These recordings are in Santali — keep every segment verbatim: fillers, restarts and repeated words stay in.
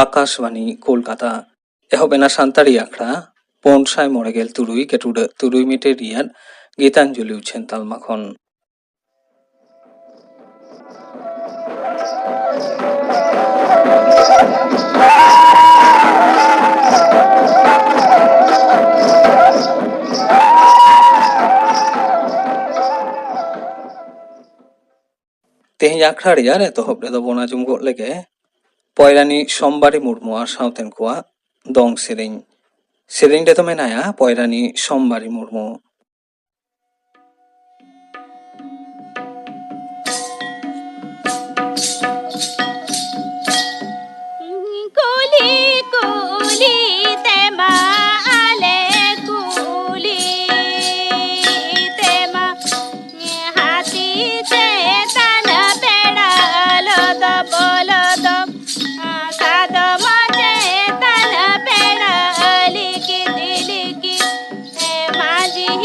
ᱟᱠᱟᱥᱵᱟᱱᱤ ᱠᱳᱞᱠᱟᱛᱟ᱾ ᱮᱦᱚᱵ ᱮᱱᱟ ᱥᱟᱱᱛᱟᱲᱤ ᱟᱠᱷᱲᱟ ᱯᱩᱱ ᱥᱟᱭ ᱢᱚᱬᱮ ᱜᱮᱞ ᱛᱩᱨᱩᱭ ᱜᱮᱴᱩᱰᱟᱹᱜ ᱛᱩᱨᱩᱭ ᱢᱤᱴᱤᱴ ᱨᱮᱭᱟᱜ ᱜᱤᱛᱟᱧᱡᱚᱞᱤ ᱩᱪᱷᱟᱹᱱ ᱛᱟᱞᱢᱟ ᱠᱷᱚᱱ᱾ ᱛᱮᱦᱮᱧ ᱟᱠᱷᱲᱟ ᱨᱮᱭᱟᱜ ᱮᱛᱚᱦᱚᱵ ᱨᱮᱫᱚ ᱵᱚᱱ ᱟᱸᱡᱚᱢ ᱜᱚᱫ ᱞᱮᱜᱮ ᱯᱚᱭᱨᱟᱱᱤ ᱥᱳᱢᱵᱟᱨᱤ ᱢᱩᱨᱢᱩ ᱟᱨ ᱥᱟᱶᱛᱮᱱ ᱠᱚᱣᱟᱜ ᱫᱚᱝ ᱥᱮᱨᱮᱧ᱾ ᱥᱮᱨᱮᱧ ᱨᱮᱫᱚ ᱢᱮᱱᱟᱭᱟ ᱯᱚᱭᱨᱟᱱᱤ ᱥᱳᱢᱵᱟᱨᱤ ᱢᱩᱨᱢᱩ᱾ ᱠᱩᱞᱤ ᱠᱩᱞᱤ ᱛᱮᱢᱟ ᱟᱞᱮ ᱠᱩᱞᱤ ᱛᱮᱢᱟ ᱦᱟᱹᱛᱤ ᱪᱮᱛᱟᱱ ᱯᱮᱲᱟ ᱞᱚᱫᱚᱵ ᱞᱚᱫᱚᱵ ᱥᱟᱫᱚᱢ ᱪᱮᱛᱟᱱ ᱯᱮᱲᱟ ᱞᱤᱠᱤᱛ ᱞᱤᱠᱤᱛ ᱢᱟᱹᱡᱷᱤ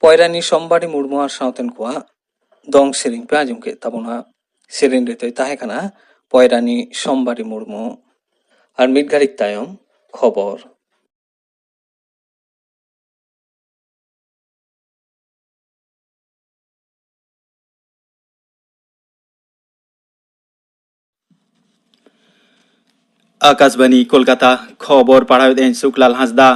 ᱯᱚᱭᱨᱟᱱᱤ ᱥᱳᱢᱵᱟᱨᱤ ᱢᱩᱨᱢᱩ ᱟᱨ ᱥᱟᱶᱛᱮᱱ ᱠᱚᱣᱟᱜ ᱫᱚᱝ ᱥᱮᱨᱮᱧ ᱯᱮ ᱟᱸᱡᱚᱢ ᱠᱮᱫ ᱛᱟᱵᱚᱱᱟ᱾ ᱥᱮᱨᱮᱧ ᱨᱮᱫᱚᱭ ᱛᱟᱦᱮᱸ ᱠᱟᱱᱟ ᱯᱚᱭᱨᱟᱱᱤ ᱥᱳᱢᱵᱟᱨᱤ ᱢᱩᱨᱢᱩ᱾ ᱟᱨ ᱢᱤᱫ ᱜᱷᱟᱹᱲᱤᱡ ᱛᱟᱭᱚᱢ ᱠᱷᱚᱵᱚᱨ᱾ ᱟᱠᱟᱥᱵᱟᱱᱤ ᱠᱳᱞᱠᱟᱛᱟ, ᱠᱷᱚᱵᱚᱨ ᱯᱟᱲᱦᱟᱣᱮᱫ ᱟᱹᱧ ᱥᱩᱠᱞᱟᱞ ᱦᱟᱸᱥᱫᱟ᱾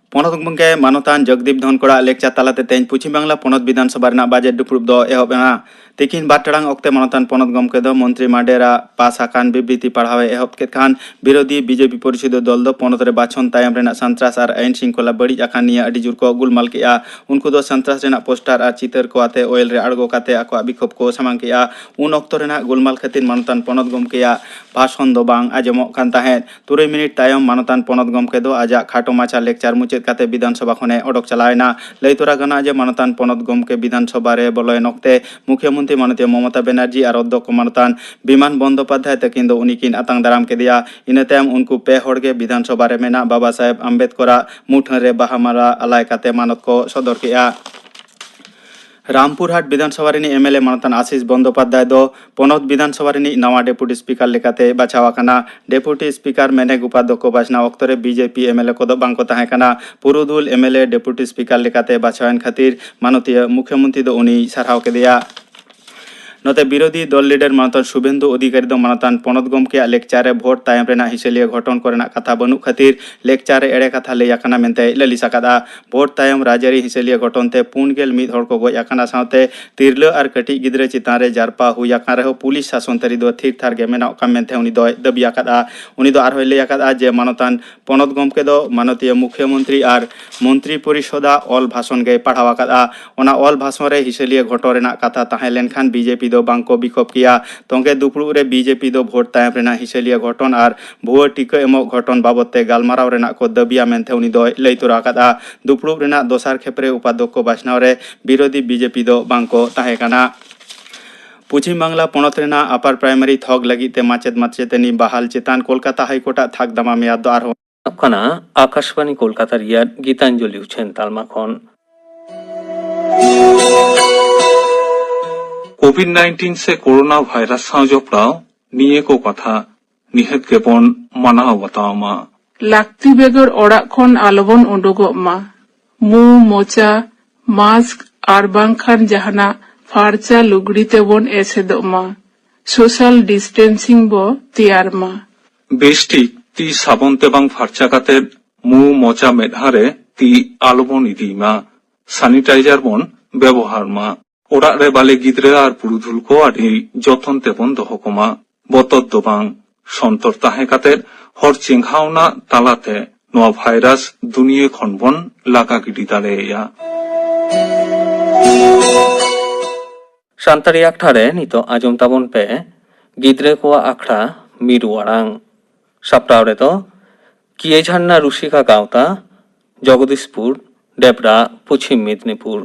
ᱯᱚᱱᱚᱛ ᱜᱚᱢᱠᱮ ᱢᱟᱱᱚᱛᱟᱱ ᱡᱚᱜᱽᱫᱤᱯ ᱫᱷᱚᱱᱠᱚᱲᱟᱜ ᱞᱮᱠᱪᱟᱨ ᱛᱟᱞᱟᱛᱮ ᱛᱮᱦᱮᱧ ᱯᱚᱪᱷᱤᱢ ᱵᱟᱝᱞᱟ ᱯᱚᱱᱚᱛ ᱵᱤᱫᱷᱟᱱ ᱥᱚᱵᱷᱟ ᱨᱮᱱᱟᱜ ᱵᱟᱡᱮᱴ ᱫᱩᱯᱲᱩᱵ ᱫᱚ ᱮᱦᱚᱵ ᱮᱱᱟ᱾ ᱛᱤᱠᱤᱱ ᱵᱟᱨ ᱴᱟᱲᱟᱝ ᱚᱠᱛᱮ ᱢᱟᱱᱚᱛᱟᱱ ᱯᱚᱱᱚᱛ ᱜᱚᱢᱠᱮ ᱫᱚ ᱢᱚᱱᱛᱨᱤ ᱢᱟᱰᱮᱨᱟᱜ ᱯᱟᱥ ᱟᱠᱟᱱ ᱵᱤᱵᱨᱤᱛᱤ ᱯᱟᱲᱦᱟᱣ ᱮ ᱮᱦᱚᱵ ᱠᱮᱫ ᱠᱷᱟᱱ, ᱵᱤᱨᱳᱫᱷᱤ ᱵᱤᱡᱮᱯᱤ ᱯᱚᱨᱤᱥᱚᱫ ᱫᱚᱞ ᱫᱚ ᱯᱚᱱᱚᱛ ᱨᱮ ᱵᱟᱪᱷᱚᱱ ᱛᱟᱭᱚᱢ ᱨᱮᱱᱟᱜ ᱥᱟᱱᱛᱨᱟᱥ ᱟᱨ ᱟᱹᱭᱤᱱ ᱥᱤᱝᱠᱷᱚᱞᱟ ᱵᱟᱹᱲᱤᱡ ᱟᱠᱟᱱ ᱱᱤᱭᱟᱹ ᱟᱹᱰᱤ ᱡᱳᱨ ᱠᱚ ᱜᱩᱞᱢᱟᱞ ᱠᱮᱫᱼᱟ᱾ ᱩᱱᱠᱩ ᱫᱚ ᱥᱟᱱᱛᱨᱟᱥ ᱨᱮᱱᱟᱜ ᱯᱳᱥᱴᱟᱨ ᱟᱨ ᱪᱤᱛᱟᱹᱨ ᱠᱚ ᱟᱛᱮ ᱚᱭᱮᱞ ᱨᱮ ᱟᱬᱜᱚ ᱠᱟᱛᱮ ᱟᱠᱚᱣᱟᱜ ᱵᱤᱠᱷᱳᱵ ᱠᱚ ᱥᱟᱢᱟᱝ ᱠᱮᱫᱼᱟ᱾ ᱩᱱ ᱚᱠᱛᱚ ᱨᱮᱱᱟᱜ ᱜᱩᱞᱢᱟᱞ ᱠᱷᱟᱹᱛᱤᱨ ᱢᱟᱱᱚᱛᱟᱱ ᱯᱚᱱᱚᱛ ᱜᱚᱢᱠᱮᱭᱟᱜ ᱵᱷᱟᱥᱚᱱ ᱫᱚ ᱵᱟᱝ ᱟᱸᱡᱚᱢᱚᱜ ᱠᱟᱱ ᱛᱟᱦᱮᱸᱫ᱾ ᱛᱩᱨᱩᱭ ᱢᱤᱱᱤᱴ ᱛᱟᱭᱚᱢ ᱢᱟᱱᱚᱛᱟᱱ ᱯᱚᱱᱚᱛ ᱜᱚᱢᱠᱮ ᱫᱚ ᱟᱡᱟᱜ ᱠᱷᱟᱴᱚ ᱢᱟᱪᱷᱟ ᱞᱮᱠᱪᱟᱨ ᱢᱩᱪᱟᱹᱫ ᱠᱟᱛᱮ ᱵᱤᱫᱷᱟᱱ ᱥᱚᱵᱷᱟ ᱠᱷᱚᱱᱮ ᱚᱰᱚᱠ ᱪᱟᱞᱟᱣ ᱮᱱᱟ᱾ ᱞᱟᱹᱭ ᱛᱚᱨᱟ ᱜᱟᱱᱚᱜᱼᱟ ᱡᱮ ᱢᱟᱱᱚᱛᱟᱱ ᱯᱚᱱᱚᱛ ᱜᱚᱢᱠᱮ ᱵᱤᱫᱷᱟᱱ ᱥᱚᱵᱷᱟ ᱨᱮ ᱵᱚᱞᱚᱭᱮᱱ ᱚᱠᱛᱮ ᱢᱩᱠᱷᱭᱚᱢᱚᱱᱛᱨᱤ ᱢᱟᱱᱚᱛᱤᱭᱟᱹ ᱢᱚᱢᱚᱛᱟ ᱵᱮᱱᱟᱨᱡᱤ ᱟᱨ ᱚᱫᱽᱫᱷᱚᱠᱠᱷᱚ ᱢᱟᱱᱚᱛᱟᱱ ᱵᱤᱢᱟᱱ ᱵᱚᱱᱫᱚᱯᱟᱫᱷᱭᱟᱭ ᱛᱟᱹᱠᱤᱱ ᱫᱚ ᱩᱱᱤ ᱠᱤᱱ ᱟᱛᱟᱝ ᱫᱟᱨᱟᱢ ᱠᱮᱫᱮᱭᱟ᱾ ᱤᱱᱟᱹ ᱛᱟᱭᱚᱢ ᱩᱱᱠᱩ ᱯᱮ ᱦᱚᱲ ᱜᱮ ᱵᱤᱫᱷᱟᱱ ᱥᱚᱵᱷᱟ ᱨᱮ ᱢᱮᱱᱟᱜ ᱵᱟᱵᱟ ᱥᱟᱦᱮᱵᱽ ᱟᱢᱵᱮᱫᱽᱠᱚᱨᱟᱜ ᱢᱩᱴᱷᱟᱹᱱ ᱨᱮ ᱵᱟᱦᱟ ᱢᱟᱞᱟ ᱟᱞᱟᱭ ᱠᱟᱛᱮ ᱢᱟᱱᱚᱛ ᱠᱚ ᱥᱚᱫᱚᱨ ᱠᱮᱫᱼᱟ᱾ ᱨᱟᱢᱯᱩᱨᱦᱟᱴ ᱵᱤᱫᱷᱟᱱ ᱥᱚᱵᱷᱟ ᱨᱤᱱᱤᱡ ᱮᱢ ᱮᱞ ᱮ ᱢᱟᱱᱚᱛᱟᱱ ᱟᱥᱤᱥ ᱵᱚᱱᱫᱳᱯᱟᱫᱽᱫᱷᱟᱭ ᱫᱚ ᱯᱚᱱᱚᱛ ᱵᱤᱫᱷᱟᱱ ᱥᱚᱵᱷᱟ ᱨᱤᱱᱤᱡ ᱱᱟᱣᱟ ᱰᱮᱯᱩᱴᱤ ᱥᱯᱤᱠᱟᱨ ᱞᱮᱠᱟᱛᱮ ᱵᱟᱪᱷᱟᱣ ᱟᱠᱟᱱᱟ᱾ ᱰᱮᱯᱩᱴᱤ ᱥᱯᱤᱠᱟᱨ ᱢᱮᱱᱮᱠ ᱩᱯᱟᱫᱽᱫᱷᱚᱠᱠᱷᱚ ᱵᱟᱪᱷᱱᱟᱣ ᱚᱠᱛᱚ ᱨᱮ ᱵᱤᱡᱮᱯᱤ ᱮᱢ ᱮᱞ ᱮ ᱠᱚᱫᱚ ᱵᱟᱝ ᱠᱚ ᱛᱟᱦᱮᱸ ᱠᱟᱱᱟ᱾ ᱯᱩᱨᱩᱫᱷᱩᱞ M L A deputy speaker ᱞᱮᱠᱟᱛᱮ ᱵᱟᱪᱷᱟᱣ ᱮᱱ ᱠᱷᱟᱹᱛᱤᱨ ᱢᱟᱱᱚᱛᱤᱭᱟᱹ ᱢᱩᱠᱷᱭᱚᱢᱚᱱᱛᱨᱤ ᱫᱚ ᱩᱱᱤᱭ ᱥᱟᱨᱦᱟᱣ ᱠᱮᱫᱮᱭᱟ᱾ ᱱᱚᱛᱮ ᱵᱤᱨᱳᱫᱷᱤ ᱫᱚᱞ ᱞᱤᱰᱟᱨ ᱢᱟᱱᱚᱛᱟᱱ ᱥᱩᱵᱷᱮᱱᱫᱩ ᱚᱫᱷᱤᱠᱟᱨᱤ ᱫᱚ ᱢᱟᱱᱚᱛᱟᱱ ᱯᱚᱱᱚᱛ ᱜᱚᱢᱠᱮᱭᱟᱜ ᱞᱮᱠᱪᱟᱨ ᱨᱮ ᱵᱷᱳᱴ ᱛᱟᱭᱚᱢ ᱨᱮᱱᱟᱜ ᱦᱤᱥᱟᱹᱞᱤᱭᱟᱹ ᱜᱷᱚᱴᱚᱱ ᱠᱚᱨᱮᱱᱟᱜ ᱠᱟᱛᱷᱟ ᱵᱟᱹᱱᱩᱜ ᱠᱷᱟᱹᱛᱤᱨ ᱞᱮᱠᱪᱟᱨ ᱨᱮ ᱮᱲᱮ ᱠᱟᱛᱷᱟ ᱞᱟᱹᱭ ᱟᱠᱟᱱᱟ ᱢᱮᱱᱛᱮᱭ ᱞᱟᱹᱞᱤᱥ ᱟᱠᱟᱫᱼᱟ᱾ ᱵᱷᱳᱴ ᱛᱟᱭᱚᱢ ᱨᱟᱡᱽᱟᱹᱨᱤ ᱦᱤᱥᱟᱹᱞᱤᱭᱟᱹ ᱜᱷᱚᱴᱚᱱ ᱛᱮ ᱯᱩᱱ ᱜᱮᱞ ᱢᱤᱫ ᱦᱚᱲ ᱠᱚ ᱜᱚᱡ ᱟᱠᱟᱱᱟ ᱥᱟᱶᱛᱮ ᱛᱤᱨᱞᱟᱹ ᱟᱨ ᱠᱟᱹᱴᱤᱡ ᱜᱤᱫᱽᱨᱟᱹ ᱪᱮᱛᱟᱱ ᱨᱮ ᱡᱟᱨᱯᱟ ᱦᱩᱭ ᱟᱠᱟᱱ ᱨᱮᱦᱚᱸ ᱯᱩᱞᱤᱥ ᱥᱟᱥᱚᱱ ᱛᱟᱹᱨᱤ ᱫᱚ ᱛᱷᱤᱨ ᱛᱷᱟᱨ ᱜᱮ ᱢᱮᱱᱟᱜ ᱠᱟᱱ ᱢᱮᱱᱛᱮ ᱩᱱᱤ ᱫᱚᱭ ᱫᱟᱹᱵᱤ ᱟᱠᱟᱫᱼᱟ᱾ ᱩᱱᱤ ᱫᱚ ᱟᱨᱦᱚᱸᱭ ᱞᱟᱹᱭ ᱟᱠᱟᱫᱼᱟ ᱡᱮ ᱢᱟᱱᱚᱛᱟᱱ ᱯᱚᱱᱚᱛ ᱜᱚᱢᱠᱮ ᱫᱚ ᱢᱟᱱᱚᱛᱤᱭᱟᱹ ᱢᱩᱠᱷᱭᱚᱢᱚᱱᱛᱨᱤ ᱟᱨ ᱢᱚᱱᱛᱨᱤ ᱯᱚᱨᱤᱥᱚᱫᱟᱜ ᱚᱞ ᱵᱷᱟᱥᱚᱱ ᱜᱮᱭ ᱯᱟᱲᱦᱟᱣ ᱟᱠᱟᱫᱼᱟ᱾ ᱚᱱᱟ ᱚᱞ ᱵᱷᱟᱥᱚᱱ ᱨᱮ ᱦᱤᱥᱟᱹᱞᱤᱭᱟᱹ ᱜᱷᱚᱴᱚᱱ ᱨᱮᱱᱟᱜ ᱠᱟᱛᱷᱟ ᱛᱟᱦᱮᱸ ᱞᱮᱱᱠᱷᱟᱱ ᱵᱤᱡᱮᱯᱤ ᱫᱚ ᱵᱟᱝ ᱠᱚ ᱵᱤᱠᱷᱳᱵ ᱠᱮᱭᱟ᱾ ᱛᱚᱸᱜᱮ ᱫᱩᱯᱲᱩᱵ ᱨᱮ ᱵᱤᱡᱮᱯᱤ ᱫᱚ ᱵᱷᱳᱴ ᱛᱟᱭᱚᱢ ᱨᱮᱱᱟᱜ ᱦᱤᱥᱟᱹᱞᱤᱭᱟᱹ ᱜᱷᱚᱴᱚᱱ ᱟᱨ ᱵᱷᱩᱣᱟᱹ ᱴᱤᱠᱟᱹ ᱮᱢᱚᱜ ᱜᱷᱚᱴᱚᱱ ᱵᱟᱵᱚᱛ ᱛᱮ ᱜᱟᱞᱢᱟᱨᱟᱣ ᱨᱮᱱᱟᱜ ᱠᱚ ᱫᱟᱹᱵᱤᱭᱟ ᱢᱮᱱᱛᱮ ᱩᱱᱤ ᱫᱚᱭ ᱞᱟᱹᱭ ᱛᱚᱨᱟ ᱟᱠᱟᱫᱼᱟ᱾ ᱫᱩᱯᱲᱩᱵ ᱨᱮᱱᱟᱜ ᱫᱚᱥᱟᱨ ᱠᱷᱮᱯ ᱨᱮ ᱩᱯᱟᱫᱷᱭᱚᱠᱠᱷᱚ ᱵᱟᱪᱷᱱᱟᱣ ᱨᱮ ᱵᱤᱨᱳᱫᱷᱤ ᱵᱤᱡᱮᱯᱤ ᱫᱚ ᱵᱟᱝ ᱠᱚ ᱛᱟᱦᱮᱸ ᱠᱟᱱᱟ᱾ ᱯᱚᱪᱷᱤᱢ ᱵᱟᱝᱞᱟ ᱯᱚᱱᱚᱛ ᱨᱮᱱᱟᱜ ᱟᱯᱟᱨ ᱯᱨᱟᱭᱢᱟᱨᱤ ᱛᱷᱚᱠ ᱞᱟᱹᱜᱤᱫ ᱛᱮ ᱢᱟᱪᱮᱛ ᱢᱟᱪᱮᱛᱟᱹᱱᱤ ᱵᱟᱦᱟᱞ ᱪᱮᱛᱟᱱ ᱠᱳᱞᱠᱟᱛᱟ ᱦᱟᱭᱠᱳᱨᱴᱟᱜ ᱛᱷᱟᱠ ᱫᱟᱢᱟ ᱢᱮᱭᱟᱫ ᱫᱚ ᱟᱨᱦᱚᱸ ᱠᱟᱱᱟ᱾ ᱟᱠᱟᱥᱵᱟᱱᱤ ᱠᱳᱞᱠᱟᱛᱟ ᱨᱮᱭᱟᱜ ᱜᱤᱛᱟᱧᱡᱚᱞᱤ ᱩᱪᱷᱟᱹᱱ ᱛᱟᱞᱢᱟ ᱠᱷᱚᱱ᱾ ᱠᱳᱵᱷᱤᱰ ᱱᱟᱭᱤᱱᱴᱤᱱ ᱥᱮ ᱠᱳᱨᱳᱱᱟ ᱵᱷᱟᱭᱨᱟᱥ ᱥᱟᱶ ᱡᱚᱯᱲᱟᱣ ᱱᱤᱭᱟᱹ ᱠᱚ ᱠᱟᱛᱷᱟ ᱱᱤᱦᱟᱹᱛ ᱜᱮᱵᱚᱱ ᱢᱟᱱᱟᱣ ᱵᱟᱛᱟᱣ ᱢᱟ᱾ ᱞᱟᱹᱠᱛᱤ ᱵᱮᱜᱚᱨ ᱚᱲᱟᱜ ᱠᱷᱚᱱ ᱟᱞᱚᱵᱚᱱ ᱩᱰᱩᱠᱚᱜ ᱢᱟ᱾ ᱢᱩ, ᱢᱚᱪᱟ, ᱢᱟᱥᱠ ᱟᱨ ᱵᱟᱝᱠᱷᱟᱱ ᱡᱟᱦᱟᱱᱟᱜ ᱯᱷᱟᱨᱪᱟ ᱞᱩᱜᱽᱲᱤ ᱛᱮᱵᱚᱱ ᱮᱥᱮᱫᱚᱜ ᱢᱟ᱾ ᱥᱳᱥᱟᱞ ᱰᱤᱥᱴᱮᱱᱥᱤᱝ ᱵᱚ ᱛᱮᱭᱟᱨ ᱢᱟ᱾ ᱵᱮᱥ ᱴᱷᱤᱠ ᱛᱤ ᱥᱟᱵᱚᱱ ᱛᱮ ᱵᱟᱝ ᱯᱷᱟᱨᱪᱟ ᱠᱟᱛᱮ ᱢᱩ, ᱢᱚᱪᱟ, ᱢᱮᱫᱦᱟ ᱨᱮ ᱛᱤ ᱟᱞᱚᱵᱚᱱ ᱤᱫᱤᱭ ᱢᱟ᱾ ᱥᱟᱱᱤᱴᱟᱭᱡᱟᱨ ᱵᱚᱱ ᱵᱮᱵᱚᱦᱟᱨ ᱢᱟ᱾ ᱚᱲᱟᱜ ᱨᱮ ᱵᱟᱞᱮ ᱜᱤᱫᱽᱨᱟᱹ ᱟᱨ ᱯᱩᱨᱩᱫᱷᱩᱞ ᱠᱚ ᱟᱹᱰᱤ ᱡᱚᱛᱚᱱ ᱛᱮᱵᱚᱱ ᱫᱚᱦᱚ ᱠᱚᱢᱟ᱾ ᱵᱚᱛᱚᱨ ᱫᱚ ᱵᱟᱝ, ᱥᱚᱱᱛᱚᱨ ᱛᱟᱦᱮᱸ ᱠᱟᱛᱮ ᱦᱚᱲ ᱪᱮᱸᱜᱷᱟᱣᱱᱟ ᱛᱟᱞᱟᱛᱮ ᱱᱚᱣᱟ ᱵᱷᱟᱭᱨᱟᱥ ᱫᱩᱱᱤᱭᱟᱹ ᱠᱷᱚᱱ ᱵᱚᱱ ᱞᱟᱜᱟ ᱜᱤᱰᱤ ᱫᱟᱲᱮᱭᱟᱭᱟ᱾ ᱥᱟᱱᱛᱟᱲᱤ ᱟᱠᱷᱲᱟ ᱨᱮ ᱱᱤᱛᱚᱜ ᱟᱸᱡᱚᱢ ᱛᱟᱵᱚᱱ ᱯᱮ ᱜᱤᱫᱽᱨᱟᱹ ᱠᱚᱣᱟᱜ ᱟᱠᱷᱲᱟ ᱢᱤᱨᱩ ᱟᱲᱟᱝ᱾ ᱥᱟᱯᱲᱟᱣ ᱨᱮᱫᱚ ᱠᱤᱭᱟᱹ ᱡᱷᱟᱨᱱᱟ ᱨᱩᱥᱤᱠᱟ ᱜᱟᱶᱛᱟ, ᱡᱚᱜᱚᱫᱤᱥᱯᱩᱨ, ᱰᱮᱵᱽᱨᱟ, ᱯᱚᱪᱷᱤᱢ ᱢᱮᱫᱽᱱᱤᱯᱩᱨ᱾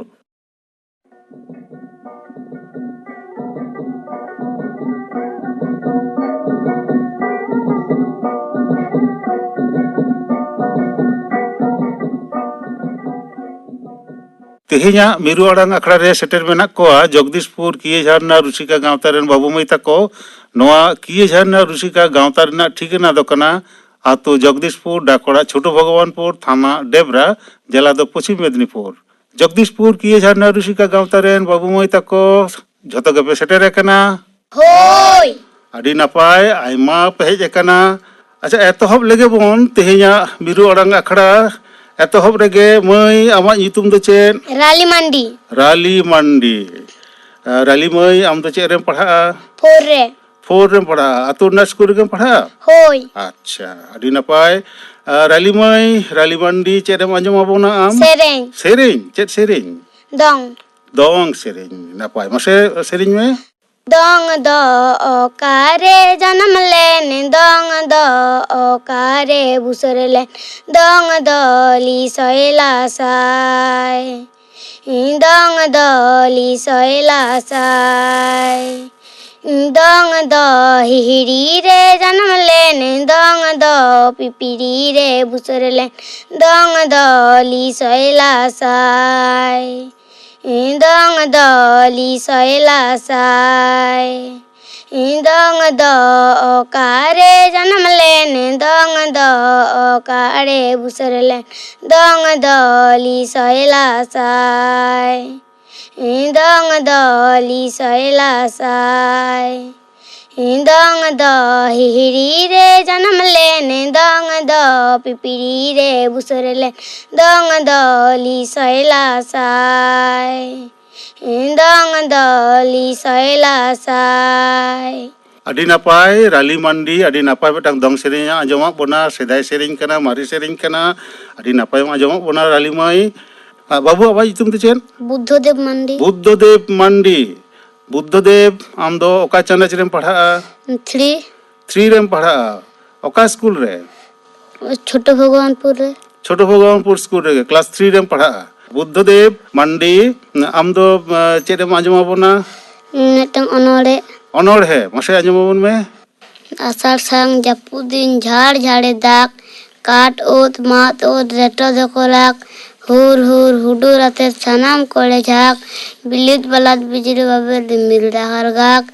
ᱛᱮᱦᱮᱧᱟᱜ ᱢᱤᱨᱩ ᱟᱲᱟᱝ ᱟᱠᱷᱲᱟ ᱨᱮ ᱥᱮᱴᱮᱨ ᱢᱮᱱᱟᱜ ᱠᱚᱣᱟ ᱡᱚᱜᱽᱫᱤᱥᱯᱩᱨ ᱠᱤᱭᱟᱹ ᱡᱷᱟᱨᱱᱟ ᱨᱩᱥᱤᱠᱟ ᱜᱟᱶᱛᱟ ᱨᱮᱱ ᱵᱟᱹᱵᱩ ᱢᱟᱹᱭ ᱛᱟᱠᱚ᱾ ᱱᱚᱣᱟ ᱠᱤᱭᱟᱹ ᱡᱷᱟᱨᱱᱟ ᱨᱩᱥᱤᱠᱟ ᱜᱟᱶᱛᱟ ᱨᱮᱱᱟᱜ ᱴᱷᱤᱠᱟᱹᱱᱟ ᱫᱚ ᱠᱟᱱᱟ ᱟᱛᱳ ᱡᱚᱜᱽᱫᱤᱥᱯᱩᱨ, ᱰᱟᱠᱚᱲᱟ ᱪᱷᱳᱴᱳ ᱵᱷᱚᱜᱚᱵᱟᱱᱯᱩᱨ, ᱛᱷᱟᱱᱟ ᱰᱮᱵᱽᱨᱟ, ᱡᱮᱞᱟ ᱫᱚ ᱯᱚᱪᱷᱤᱢ ᱢᱮᱫᱽᱱᱤᱯᱩᱨ᱾ ᱡᱚᱜᱽᱫᱤᱥᱯᱩᱨ ᱠᱤᱭᱟᱹ ᱡᱷᱟᱨᱱᱟ ᱨᱩᱥᱤᱠᱟ ᱜᱟᱶᱛᱟ ᱨᱮᱱ ᱵᱟᱹᱵᱩ ᱢᱟᱹᱭ ᱛᱟᱠᱚ ᱡᱷᱚᱛᱚ ᱜᱮᱯᱮ ᱥᱮᱴᱮᱨ ᱟᱠᱟᱱᱟ? ᱦᱳᱭ᱾ ᱟᱹᱰᱤ ᱱᱟᱯᱟᱭ, ᱟᱭᱢᱟ ᱯᱮ ᱦᱮᱡ ᱟᱠᱟᱱᱟ᱾ ᱟᱪᱪᱷᱟ, ᱮᱛᱚᱦᱚᱵ ᱞᱮᱜᱮ ᱵᱚᱱ ᱛᱮᱦᱮᱧᱟᱜ ᱢᱤᱨᱩ ᱟᱲᱟᱝ ᱟᱠᱷᱲᱟ᱾ ᱮᱛᱚᱦᱚᱵ ᱨᱮᱜᱮ ᱢᱟᱹᱭ, ᱟᱢᱟᱜ ᱧᱩᱛᱩᱢ ᱫᱚ ᱪᱮᱫ? ᱨᱟᱞᱤ ᱢᱟᱱᱰᱤ᱾ ᱨᱟᱞᱤ ᱢᱟᱱᱰᱤ᱾ ᱟᱨ ᱨᱟᱞᱤ ᱢᱟᱹᱭ, ᱟᱢ ᱫᱚ ᱪᱮᱫ ᱨᱮᱢ ᱯᱟᱲᱦᱟᱜᱼᱟ? ᱯᱷᱳᱨ ᱨᱮ᱾ ᱯᱷᱳᱨ ᱨᱮᱢ ᱯᱟᱲᱦᱟᱜᱼᱟ? ᱟᱹᱛᱩ ᱨᱮᱱᱟᱜ ᱥᱠᱩᱞ ᱨᱮᱜᱮᱢ ᱯᱟᱲᱦᱟᱜᱼᱟ? ᱦᱳᱭ᱾ ᱟᱪᱪᱷᱟ, ᱟᱹᱰᱤ ᱱᱟᱯᱟᱭ᱾ ᱟᱨ ᱨᱟᱞᱤ ᱢᱟᱹᱭ, ᱨᱟᱞᱤ ᱢᱟᱱᱰᱤ, ᱪᱮᱫ ᱮᱢ ᱟᱸᱡᱚᱢ ᱟᱵᱚᱱᱟ ᱟᱢ? ᱥᱮᱨᱮᱧ᱾ ᱥᱮᱨᱮᱧ? ᱪᱮᱫ ᱥᱮᱨᱮᱧ? ᱫᱚᱝ᱾ ᱫᱚᱝ ᱥᱮᱨᱮᱧ᱾ ᱱᱟᱯᱟᱭ, ᱢᱟᱥᱮ ᱥᱮᱨᱮᱧ ᱢᱮ᱾ ᱫᱚᱝ ᱫᱚ ᱚᱠᱟᱨᱮ ᱡᱟᱱᱟᱢ ᱞᱮᱱ, ᱫᱚᱝ ᱫᱚ ᱚᱠᱟᱨᱮ ᱵᱩᱥᱟᱹᱨ ᱞᱮᱱ, ᱫᱚᱝ ᱫᱚ ᱞᱤᱥᱚᱭ ᱞᱟᱥᱟᱭ᱾ ᱫᱚᱝ ᱫᱚ ᱞᱤᱥᱚᱭ ᱞᱟᱥᱟᱭ᱾ ᱫᱚᱝ ᱫᱚ ᱦᱤᱦᱤᱲᱤ ᱨᱮ ᱡᱟᱱᱟᱢ ᱞᱮᱱ, ᱫᱚᱝ ᱫᱚ ᱯᱤᱯᱤᱲᱤ ᱨᱮ ᱵᱩᱥᱟᱹᱨ ᱞᱮᱱ, ᱫᱚᱝ ᱫᱚ ᱞᱤᱥᱚᱭ ᱞᱟᱥᱟᱭ᱾ ᱤᱧ ᱫᱚᱝ ᱫᱚᱞᱤ ᱥᱚᱭᱞᱟ ᱥᱟᱭ᱾ ᱤᱧ ᱫᱚᱝ ᱫᱚ ᱚᱠᱟᱨᱮ ᱡᱟᱱᱟᱢ ᱞᱮᱱ? ᱫᱚᱝ ᱫᱚ ᱚᱠᱟᱨᱮ ᱵᱩᱥᱟᱹᱨ ᱞᱮᱱ? ᱫᱚᱝ ᱫᱚᱞᱤ ᱥᱚᱭᱞᱟ ᱥᱟᱭ᱾ ᱤᱧ ᱫᱚᱝ ᱫᱚᱞᱤ ᱥᱚᱭᱞᱟ ᱥᱟᱭ᱾ ᱤᱧ ᱫᱚᱝ ᱫᱚ ᱦᱤᱦᱤᱲᱤ ᱨᱮ ᱡᱟᱱᱟᱢ ᱞᱮᱱ, ᱫᱚᱝ ᱫᱚ ᱯᱤᱯᱤᱲᱤ ᱨᱮ ᱵᱩᱥᱟᱹᱨ ᱞᱮᱱ, ᱫᱚᱝ ᱫᱚᱞᱤ ᱥᱚᱭᱞᱟ ᱥᱟᱭ᱾ ᱤᱧ ᱫᱚᱝ ᱫᱚᱞᱤ ᱥᱚᱭᱞᱟ ᱥᱟᱭ᱾ ᱟᱹᱰᱤ ᱱᱟᱯᱟᱭ, ᱨᱟᱞᱤ ᱢᱟᱱᱰᱤ, ᱟᱹᱰᱤ ᱱᱟᱯᱟᱭ ᱢᱤᱫᱴᱟᱝ ᱫᱚᱝ ᱥᱮᱨᱮᱧ ᱟᱸᱡᱚᱢᱟᱜ ᱵᱚᱱᱟ᱾ ᱥᱮᱫᱟᱭ ᱥᱮᱨᱮᱧ ᱠᱟᱱᱟ, ᱢᱟᱨᱮ ᱥᱮᱨᱮᱧ ᱠᱟᱱᱟ, ᱟᱹᱰᱤ ᱱᱟᱯᱟᱭ ᱮᱢ ᱟᱸᱡᱚᱢᱟᱜ ᱵᱚᱱᱟ ᱨᱟᱞᱤ ᱢᱟᱹᱭ᱾ ᱟᱨ ᱵᱟᱹᱵᱩ, ᱟᱢᱟᱜ ᱧᱩᱛᱩᱢ ᱫᱚ ᱪᱮᱫ? ᱵᱩᱫᱽᱫᱷᱚᱫᱮᱵ ᱢᱟᱱᱰᱤ᱾ ᱵᱩᱫᱽᱫᱷᱚᱫᱮᱵ ᱢᱟᱱᱰᱤ᱾ ᱵᱩᱫᱽᱫᱷᱚᱫᱮᱵ, ᱟᱢ ᱫᱚ ᱚᱠᱟ ᱪᱟᱱᱟᱪ ᱨᱮᱢ ᱯᱟᱲᱦᱟᱜᱼᱟ? ᱛᱷᱨᱤ᱾ ᱛᱷᱨᱤ ᱨᱮᱢ ᱯᱟᱲᱦᱟᱜᱼᱟ᱾ ᱚᱠᱟ ᱥᱠᱩᱞ ᱨᱮ? ᱪᱷᱳᱴᱳ ᱵᱷᱚᱜᱚᱵᱟᱱᱯᱩᱨ ᱨᱮ᱾ ᱪᱷᱳᱴᱳ ᱵᱷᱚᱜᱚᱵᱟᱱᱯᱩᱨ ᱥᱠᱩᱞ ᱨᱮᱜᱮ ᱠᱞᱟᱥ ᱛᱷᱨᱤ ᱨᱮᱢ ᱯᱟᱲᱦᱟᱜᱼᱟ᱾ ᱵᱩᱫᱽᱫᱷᱚᱫᱮᱵ ᱢᱟᱱᱰᱤ, ᱟᱢ ᱫᱚ, ᱟ, ᱪᱮᱫ ᱮᱢ ᱟᱸᱡᱚᱢ ᱟᱵᱚᱱᱟ? ᱢᱤᱫᱴᱟᱝ ᱚᱱᱚᱬᱦᱮ᱾ ᱚᱱᱚᱬᱦᱮ, ᱢᱟᱥᱮ ᱟᱸᱡᱚᱢ ᱟᱵᱚᱱ ᱢᱮ᱾ ᱟᱥᱟᱲ ᱥᱟᱱ ᱡᱟᱹᱯᱩᱫ ᱫᱤᱱ ᱡᱷᱟᱲ ᱡᱷᱟᱲᱮ ᱫᱟᱜ, ᱠᱟᱴ ᱳᱫ ᱢᱟᱫ ᱳᱫ ᱨᱮᱴᱚ ᱫᱚᱠᱚ ᱨᱟᱜ, ᱦᱩᱨ ᱦᱩᱨ ᱦᱩᱰᱩᱨ ᱟᱛᱮ ᱥᱟᱱᱟᱢ ᱠᱚᱲᱮ ᱡᱷᱟᱜ, ᱵᱤᱞᱤᱫ ᱵᱟᱞᱟᱫ ᱵᱤᱡᱽᱞᱤ ᱵᱟᱵᱮᱨ ᱨᱤᱢᱤᱞ ᱰᱟᱦᱟᱨ ᱜᱟᱜ,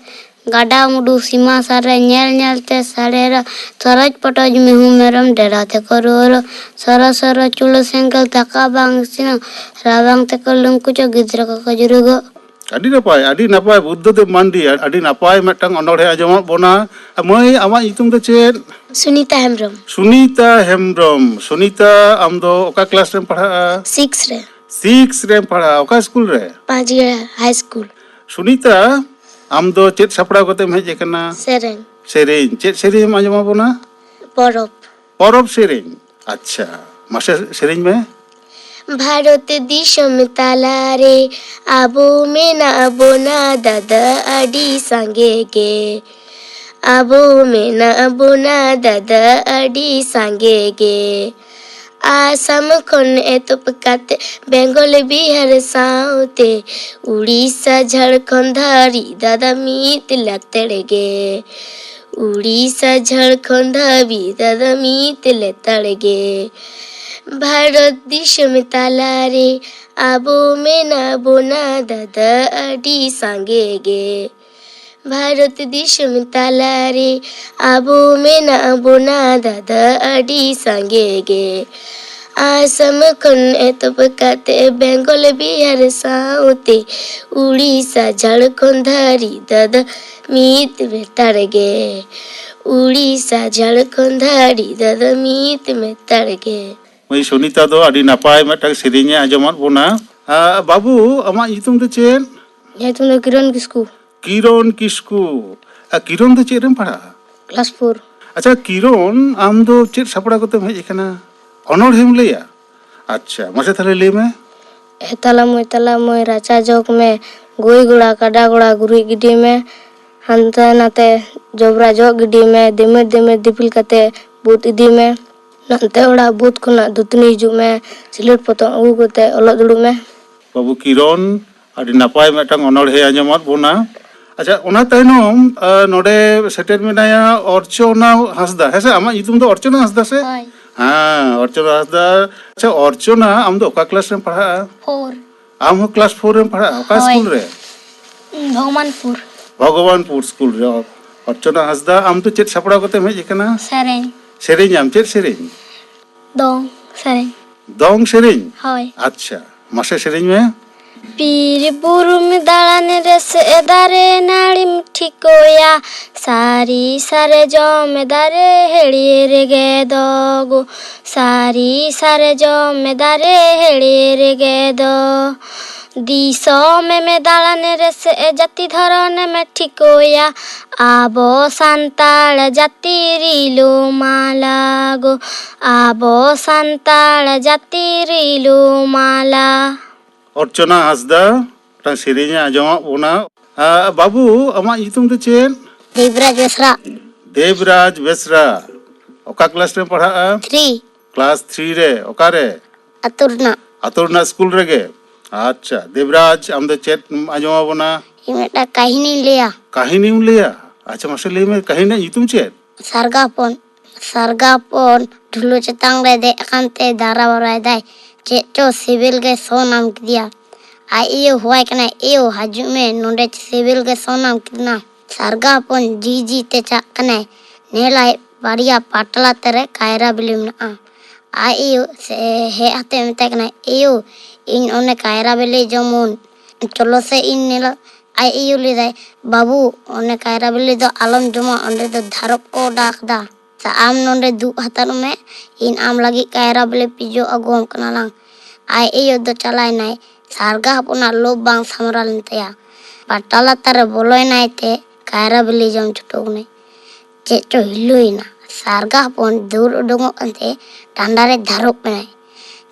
ᱜᱟᱰᱟ ᱢᱩᱰᱩ ᱥᱤᱢᱟ ᱥᱟᱨᱮ ᱧᱮᱞ ᱧᱮᱞ ᱛᱮ ᱥᱟᱰᱮᱨᱟ, ᱛᱚᱨᱚᱡ ᱯᱚᱴᱚᱡ ᱢᱤᱦᱩ ᱢᱮᱨᱚᱢ ᱰᱮᱨᱟ ᱛᱮᱠᱚ ᱨᱩᱣᱟᱹᱲᱟ, ᱥᱚᱨᱚ ᱥᱚᱨᱚ ᱪᱩᱞᱦᱟᱹ ᱥᱮᱸᱜᱮᱞ ᱫᱟᱠᱟ ᱵᱟᱝ ᱤᱥᱤᱱᱟ, ᱨᱟᱵᱟᱝ ᱛᱮᱠᱚ ᱞᱩᱝᱠᱩᱪᱚᱜ ᱜᱤᱫᱽᱨᱟᱹ ᱠᱚᱠᱚ ᱡᱩᱨᱩᱜᱚᱜ᱾ ᱟᱹᱰᱤ ᱱᱟᱯᱟᱭ, ᱟᱹᱰᱤ ᱱᱟᱯᱟᱭ ᱵᱩᱫᱽᱫᱷᱚᱫᱮᱵ ᱢᱟᱱᱰᱤ, ᱟᱹᱰᱤ ᱱᱟᱯᱟᱭ ᱢᱤᱫᱴᱟᱝ ᱚᱱᱚᱬᱦᱮ ᱟᱸᱡᱚᱢᱟᱜ ᱵᱚᱱᱟ᱾ ᱢᱟᱹᱭ, ᱟᱢᱟᱜ ᱧᱩᱛᱩᱢ ᱫᱚ ᱪᱮᱫ? ᱥᱩᱱᱤᱛᱟ ᱦᱮᱢᱵᱨᱚᱢ᱾ ᱥᱩᱱᱤᱛᱟ ᱦᱮᱢᱵᱨᱚᱢ᱾ ᱥᱩᱱᱤᱛᱟ, ᱟᱢ ᱫᱚ ᱚᱠᱟ ᱠᱞᱟᱥ ᱨᱮᱢ ᱯᱟᱲᱦᱟᱜᱼᱟ? ᱥᱤᱠᱥ ᱨᱮ᱾ ᱥᱤᱠᱥ ᱨᱮᱢ ᱯᱟᱲᱦᱟᱜᱼᱟ᱾ ᱚᱠᱟ ᱥᱠᱩᱞ ᱨᱮ? ᱯᱟᱸᱪᱜᱟᱲᱟ ᱦᱟᱭ ᱥᱠᱩᱞ᱾ ᱥᱩᱱᱤᱛᱟ, ᱟᱢ ᱫᱚ ᱪᱮᱫ ᱥᱟᱯᱲᱟᱣ ᱠᱟᱛᱮᱢ ᱦᱮᱡ ᱟᱠᱟᱱᱟ? ᱥᱮᱨᱮᱧ᱾ ᱥᱮᱨᱮᱧ᱾ ᱪᱮᱫ ᱥᱮᱨᱮᱧ ᱮᱢ ᱟᱸᱡᱚᱢ ᱟᱵᱚᱱᱟ? ᱯᱚᱨᱚᱵᱽ᱾ ᱯᱚᱨᱚᱵᱽ ᱥᱮᱨᱮᱧ᱾ ᱟᱪᱪᱷᱟ, ᱢᱟᱥᱮ ᱥᱮᱨᱮᱧ ᱢᱮ᱾ ᱵᱷᱟᱨᱚᱛ ᱫᱤᱥᱚᱢ ᱛᱟᱞᱟᱨᱮ ᱟᱵᱚ ᱢᱮᱱᱟᱜ ᱵᱚᱱᱟ ᱫᱟᱫᱟ ᱟᱹᱰᱤ ᱥᱟᱸᱜᱮ ᱜᱮ᱾ ᱟᱵᱚ ᱢᱮᱱᱟᱜ ᱵᱚᱱᱟ ᱫᱟᱫᱟ ᱟᱹᱰᱤ ᱥᱟᱸᱜᱮ ᱜᱮ᱾ ᱟᱥᱟᱢ ᱠᱷᱚᱱ ᱮᱛᱚᱦᱚᱵ ᱠᱟᱛᱮ ᱵᱮᱝᱜᱚᱞ ᱵᱤᱦᱟᱨ ᱥᱟᱶᱛᱮ ᱩᱲᱤᱥᱥᱟ ᱡᱷᱟᱲᱠᱷᱚᱸᱰ ᱫᱷᱟᱹᱨᱤᱡ ᱫᱟᱫᱟ ᱢᱤᱫ ᱞᱟᱛᱮᱲ ᱜᱮ᱾ ᱩᱲᱤᱥᱥᱟ ᱡᱷᱟᱲᱠᱷᱚᱸᱰ ᱫᱷᱟᱹᱵᱤᱡ ᱫᱟᱫᱟ ᱢᱤᱫ ᱞᱮᱛᱟᱲ ᱜᱮ᱾ ᱵᱷᱟᱨᱚᱛ ᱫᱤᱥᱚᱢ ᱛᱟᱞᱟᱨᱮ ᱟᱵᱚ ᱢᱮᱱᱟᱜ ᱵᱚᱱᱟ ᱫᱟᱫᱟ ᱟᱹᱰᱤ ᱥᱟᱸᱜᱮ ᱜᱮ᱾ ᱵᱷᱟᱨᱚᱛ ᱫᱤᱥᱚᱢ ᱛᱟᱞᱟᱨᱮ ᱟᱵᱚ ᱢᱮᱱᱟᱜ ᱵᱚᱱᱟ ᱫᱟᱫᱟ ᱟᱹᱰᱤ ᱥᱟᱸᱜᱮ ᱜᱮ᱾ ᱟᱥᱟᱢ ᱠᱷᱚᱱ ᱮᱛᱚᱦᱚᱵ ᱠᱟᱛᱮ ᱵᱮᱝᱜᱚᱞ ᱵᱤᱦᱟᱨ ᱥᱟᱶᱛᱮ ᱩᱲᱤᱥᱥᱟ ᱡᱷᱟᱲᱠᱷᱚᱸᱰ ᱫᱷᱟᱹᱨᱤᱡ ᱫᱟᱫᱟ ᱢᱤᱫ ᱞᱮᱛᱟᱲ ᱜᱮ᱾ ᱩᱲᱤᱥᱥᱟ ᱡᱷᱟᱲᱠᱷᱚᱸᱰ ᱫᱷᱟᱹᱨᱤᱡ ᱫᱟᱫᱟ ᱢᱤᱫ ᱞᱮᱛᱟᱲ ᱜᱮ᱾ ᱢᱟᱹᱭ ᱥᱩᱱᱤᱛᱟ ᱫᱚ ᱟᱹᱰᱤ ᱱᱟᱯᱟᱭ ᱢᱤᱫᱴᱟᱝ ᱥᱮᱨᱮᱧ ᱮ ᱟᱸᱡᱚᱢᱟᱫ ᱵᱚᱱᱟ᱾ ᱟ, ᱵᱟᱹᱵᱩ, ᱟᱢᱟᱜ ᱧᱩᱛᱩᱢ ᱫᱚ ᱪᱮᱫ? ᱧᱩᱛᱩᱢ ᱫᱚ ᱠᱤᱨᱚᱱ ᱠᱤᱥᱠᱩ᱾ ᱠᱤᱨᱚᱱ ᱠᱤᱥᱠᱩ᱾ ᱟ, ᱠᱤᱨᱚᱱ ᱫᱚ ᱪᱮᱫ ᱨᱮᱢ ᱯᱟᱲᱦᱟᱜᱼᱟ? Class four. ᱟᱪᱪᱷᱟ ᱠᱤᱨᱚᱱ, ᱟᱢ ᱫᱚ ᱪᱮᱫ ᱥᱟᱯᱲᱟᱣ ᱠᱟᱛᱮᱢ ᱦᱮᱡ ᱟᱠᱟᱱᱟ? ᱚᱱᱚᱬᱦᱮᱢ ᱞᱟᱹᱭᱟ? ᱟᱪᱪᱷᱟ, ᱢᱟᱥᱮ ᱛᱟᱦᱞᱮ ᱞᱟᱹᱭ ᱢᱮ᱾ ᱮ ᱛᱟᱞᱟ ᱢᱟᱹᱭ, ᱛᱟᱞᱟ ᱢᱟᱹᱭ, ᱨᱟᱪᱟ ᱡᱚᱜᱽ ᱢᱮ, ᱜᱟᱹᱭ ᱜᱚᱲᱟ ᱠᱟᱰᱟ ᱜᱚᱲᱟ ᱜᱩᱨᱤᱡ ᱜᱤᱰᱤ ᱢᱮ, ᱦᱟᱱᱛᱮ ᱱᱟᱛᱮ ᱡᱚᱵᱽᱨᱟ ᱡᱚᱜ ᱜᱤᱰᱤ ᱢᱮ, ᱫᱤᱢᱤᱨ ᱫᱤᱢᱤᱨ ᱫᱤᱯᱤᱞ ᱠᱟᱛᱮ ᱵᱩᱫ ᱤᱫᱤ ᱢᱮ, ᱱᱟᱛᱮ ᱚᱲᱟᱜ ᱵᱩᱫ ᱠᱷᱚᱱᱟᱜ ᱫᱟᱹᱛᱟᱹᱱᱤ ᱦᱤᱡᱩᱜ ᱢᱮ, ᱥᱤᱞᱟᱹᱴ ᱯᱚᱛᱚᱵ ᱟᱹᱜᱩ ᱠᱟᱛᱮ ᱚᱞᱚᱜ ᱫᱩᱲᱩᱵ ᱢᱮ᱾ ᱵᱟᱹᱵᱩ ᱠᱤᱨᱚᱱ, ᱟᱹᱰᱤ ᱱᱟᱯᱟᱭ ᱢᱤᱫᱴᱟᱝ ᱚᱱᱚᱬᱦᱮ ᱟᱸᱡᱚᱢᱟᱫ ᱵᱚᱱᱟ᱾ ᱟᱪᱪᱷᱟ, ᱚᱱᱟ ᱛᱟᱭᱱᱚᱢ, ᱟ, ᱱᱚᱰᱮ ᱥᱮᱴᱮᱨ ᱢᱮᱱᱟᱭᱟ ᱚᱨᱪᱚᱱᱟ ᱦᱟᱸᱥᱫᱟ᱾ ᱦᱮᱸ ᱥᱮ, ᱟᱢᱟᱜ ᱧᱩᱛᱩᱢ ᱫᱚ ᱚᱨᱪᱚᱱᱟ ᱦᱟᱸᱥᱫᱟ ᱥᱮ? ᱦᱳᱭ᱾ ᱦᱮᱸ, ᱚᱨᱪᱚᱱᱟ ᱦᱟᱸᱥᱫᱟ᱾ ᱟᱪᱪᱷᱟ ᱚᱨᱪᱚᱱᱟ, ᱟᱢ ᱫᱚ ᱚᱠᱟ ᱠᱞᱟᱥ ᱨᱮᱢ ᱯᱟᱲᱦᱟᱜᱼᱟ? ᱯᱷᱳᱨ᱾ ᱟᱢ ᱦᱚᱸ ᱠᱞᱟᱥ ᱯᱷᱳᱨ ᱨᱮᱢ ᱯᱟᱲᱦᱟᱜᱼᱟ? ᱚᱠᱟ ᱦᱳᱭ᱾ ᱥᱠᱩᱞ ᱨᱮ? ᱵᱷᱚᱜᱚᱵᱟᱱᱯᱩᱨ᱾ ᱵᱷᱚᱜᱚᱵᱟᱱᱯᱩᱨ ᱥᱠᱩᱞ ᱨᱮ᱾ ᱚᱨᱪᱚᱱᱟ ᱦᱟᱸᱥᱫᱟ, ᱟᱢ ᱫᱚ ᱪᱮᱫ ᱥᱟᱯᱲᱟᱣ ᱠᱟᱛᱮᱢ ᱦᱮᱡ ᱟᱠᱟᱱᱟ? ᱥᱮᱨᱮᱧ᱾ ᱥᱮᱨᱮᱧᱟᱢ, ᱪᱮᱫ ᱥᱮᱨᱮᱧ? ᱫᱚᱝ ᱥᱮᱨᱮᱧ᱾ ᱫᱚᱝ ᱥᱮᱨᱮᱧ? ᱦᱳᱭ᱾ ᱟᱪᱪᱷᱟ, ᱢᱟᱥᱮ ᱥᱮᱨᱮᱧ ᱢᱮ᱾ ᱵᱤᱨ ᱵᱩᱨᱩᱢ ᱫᱟᱬᱟᱱ ᱨᱮ ᱥᱮ ᱫᱟᱨᱮ ᱱᱟᱹᱲᱤᱢ ᱴᱷᱤᱠᱟᱹᱭᱟ, ᱥᱟᱹᱨᱤ ᱥᱟᱨᱡᱚᱢ ᱫᱟᱨᱮ ᱦᱟᱹᱨᱭᱟᱹᱲ ᱜᱮ ᱫᱚᱜᱚ, ᱥᱟᱹᱨᱤ ᱥᱟᱨᱡᱚᱢ ᱫᱟᱨᱮ ᱦᱟᱹᱨᱭᱟᱹᱲ ᱜᱮ ᱫᱚ᱾ ᱫᱤᱥᱚᱢᱮᱢ ᱫᱟᱬᱟᱱ ᱨᱮ ᱥᱮ ᱡᱟᱹᱛᱤ ᱫᱷᱚᱨᱚᱢᱮᱢ ᱴᱷᱤᱠᱟᱹᱭᱟ, ᱟᱵᱚ ᱥᱟᱱᱛᱟᱲ ᱡᱟᱹᱛᱤ ᱨᱤᱞᱟᱹᱢᱟᱞᱟ ᱜᱚ, ᱟᱵᱚ ᱥᱟᱱᱛᱟᱲ ᱡᱟᱹᱛᱤ ᱨᱤᱞᱟᱹᱢᱟᱞᱟ᱾ ᱚᱨᱪᱚᱱᱟ ᱦᱟᱸᱥᱫᱟ ᱢᱤᱫᱴᱟᱝ ᱥᱮᱨᱮᱧ ᱮ ᱟᱸᱡᱚᱢᱟᱫ ᱵᱚᱱᱟ᱾ ᱟ, ᱵᱟᱹᱵᱩ, ᱟᱢᱟᱜ ᱧᱩᱛᱩᱢ ᱫᱚ ᱪᱮᱫ? ᱫᱮᱵᱽᱨᱟᱡᱽ ᱵᱮᱥᱨᱟ᱾ ᱫᱮᱵᱽᱨᱟᱡᱽ ᱵᱮᱥᱨᱟ᱾ ᱚᱠᱟ ᱠᱞᱟᱥ ᱨᱮᱢ ᱯᱟᱲᱦᱟᱜᱼᱟ? ᱛᱷᱨᱤ᱾ ᱠᱞᱟᱥ ᱛᱷᱨᱤ ᱨᱮ᱾ ᱚᱠᱟᱨᱮ? ᱟᱹᱛᱩ ᱨᱮᱱᱟᱜ᱾ ᱟᱹᱛᱩ ᱨᱮᱱᱟᱜ ᱥᱠᱩᱞ ᱨᱮᱜᱮ? ᱟᱪᱪᱷᱟ, ᱫᱮᱵᱽᱨᱟᱡᱽ, ᱟᱢ ᱫᱚ ᱪᱮᱫ ᱮᱢ ᱟᱸᱡᱚᱢ ᱟᱵᱚᱱᱟ? ᱤᱧ ᱢᱤᱫᱴᱟᱝ ᱠᱟᱹᱦᱱᱤᱧ ᱞᱟᱹᱭᱟ᱾ ᱠᱟᱹᱦᱱᱤᱢ ᱞᱟᱹᱭᱟ? ᱟᱪᱪᱷᱟ, ᱢᱟᱥᱮ ᱞᱟᱹᱭ ᱢᱮ, ᱠᱟᱹᱦᱱᱤ ᱨᱮᱱᱟᱜ ᱧᱩᱛᱩᱢ ᱪᱮᱫ? ᱥᱟᱨᱜᱟ ᱦᱚᱯᱚᱱ᱾ ᱥᱟᱨᱜᱟ ᱦᱚᱯᱚᱱ ᱰᱷᱩᱞᱟᱹ ᱪᱮᱛᱟᱱ ᱨᱮ ᱫᱮᱡ ᱟᱠᱟᱱ ᱛᱮ ᱫᱟᱨᱟ ᱵᱟᱨᱟᱭᱮᱫᱟᱭ᱾ ᱪᱮᱫ ᱪᱚ ᱥᱤᱵᱤᱞ ᱜᱮ ᱥᱚ ᱧᱟᱢ ᱠᱮᱫᱮᱭᱟ᱾ ᱟᱡ ᱟᱭᱳ ᱦᱚᱦᱚᱣᱟᱭ ᱠᱟᱱᱟᱭ, "ᱮᱭᱳ, ᱦᱤᱡᱩᱜ ᱢᱮ, ᱱᱚᱰᱮ ᱥᱤᱵᱤᱞ ᱜᱮ ᱥᱚ ᱧᱟᱢ ᱠᱮᱫᱮᱭᱟ᱾" ᱥᱟᱨᱜᱟ ᱦᱚᱯᱚᱱ ᱡᱤ ᱡᱤ ᱛᱮ ᱪᱟᱜ ᱠᱟᱱᱟᱭ᱾ ᱧᱮᱞᱟᱭ, ᱵᱟᱨᱭᱟ ᱯᱟᱴᱞᱟ ᱛᱟᱨᱮ ᱠᱟᱭᱨᱟ ᱵᱤᱞᱤ ᱢᱮᱱᱟᱜᱼᱟ᱾ ᱟᱡ ᱟᱭᱳ ᱥᱮ ᱦᱮᱡ ᱟᱛᱮ ᱢᱮᱛᱟᱭ ᱠᱟᱱᱟᱭ, "ᱮᱭᱳ, ᱤᱧ ᱚᱱᱮ ᱠᱟᱭᱨᱟ ᱵᱤᱞᱤ ᱡᱚᱢᱩᱱ, ᱪᱚᱞᱚ ᱥᱮ ᱤᱧ ᱧᱮᱞᱟ᱾" ᱟᱡ ᱟᱭᱳ ᱞᱟᱹᱭᱫᱟᱭ, "ᱵᱟᱹᱵᱩ, ᱚᱱᱮ ᱠᱟᱭᱨᱟ ᱵᱤᱞᱤ ᱫᱚ ᱟᱞᱚᱢ ᱡᱚᱢᱟ, ᱚᱸᱰᱮ ᱫᱚ ᱫᱷᱟᱨᱚᱯ ᱠᱚ ᱚᱰᱟᱣ ᱠᱟᱫᱟ᱾ ᱥᱮ ᱟᱢ ᱱᱚᱸᱰᱮ ᱫᱩᱜ ᱦᱟᱛᱟᱲᱚᱜ ᱢᱮ, ᱤᱧ ᱟᱢ ᱞᱟᱹᱜᱤᱫ ᱠᱟᱭᱨᱟ ᱵᱤᱞᱤ ᱯᱤᱡᱚ ᱟᱹᱜᱩᱣᱟᱢ ᱠᱟᱱᱟ ᱞᱟᱝ᱾" ᱟᱡ ᱟᱭᱳ ᱫᱚ ᱪᱟᱞᱟᱭᱱᱟᱭ, ᱥᱟᱨᱜᱟ ᱦᱚᱯᱚᱱᱟᱜ ᱞᱳᱵᱷ ᱵᱟᱝ ᱥᱟᱢᱵᱲᱟᱣ ᱞᱮᱱ ᱛᱟᱭᱟ᱾ ᱯᱟᱴᱟ ᱞᱟᱛᱟᱨ ᱨᱮ ᱵᱚᱞᱚᱭᱮᱱᱟᱭ ᱛᱮ ᱠᱟᱭᱨᱟ ᱵᱤᱞᱤ ᱡᱚᱢ ᱪᱷᱩᱴᱟᱹᱣ ᱮᱱᱟᱭ᱾ ᱪᱮᱫ ᱪᱚ ᱦᱤᱞᱟᱹᱭᱮᱱᱟ᱾ ᱥᱟᱨᱜᱟ ᱦᱚᱯᱚᱱ ᱫᱟᱹᱲ ᱩᱰᱩᱝᱚᱜ ᱠᱟᱱᱛᱮ ᱰᱟᱸᱰᱟ ᱨᱮ ᱫᱷᱟᱨᱚᱯ ᱮᱱᱟᱭ᱾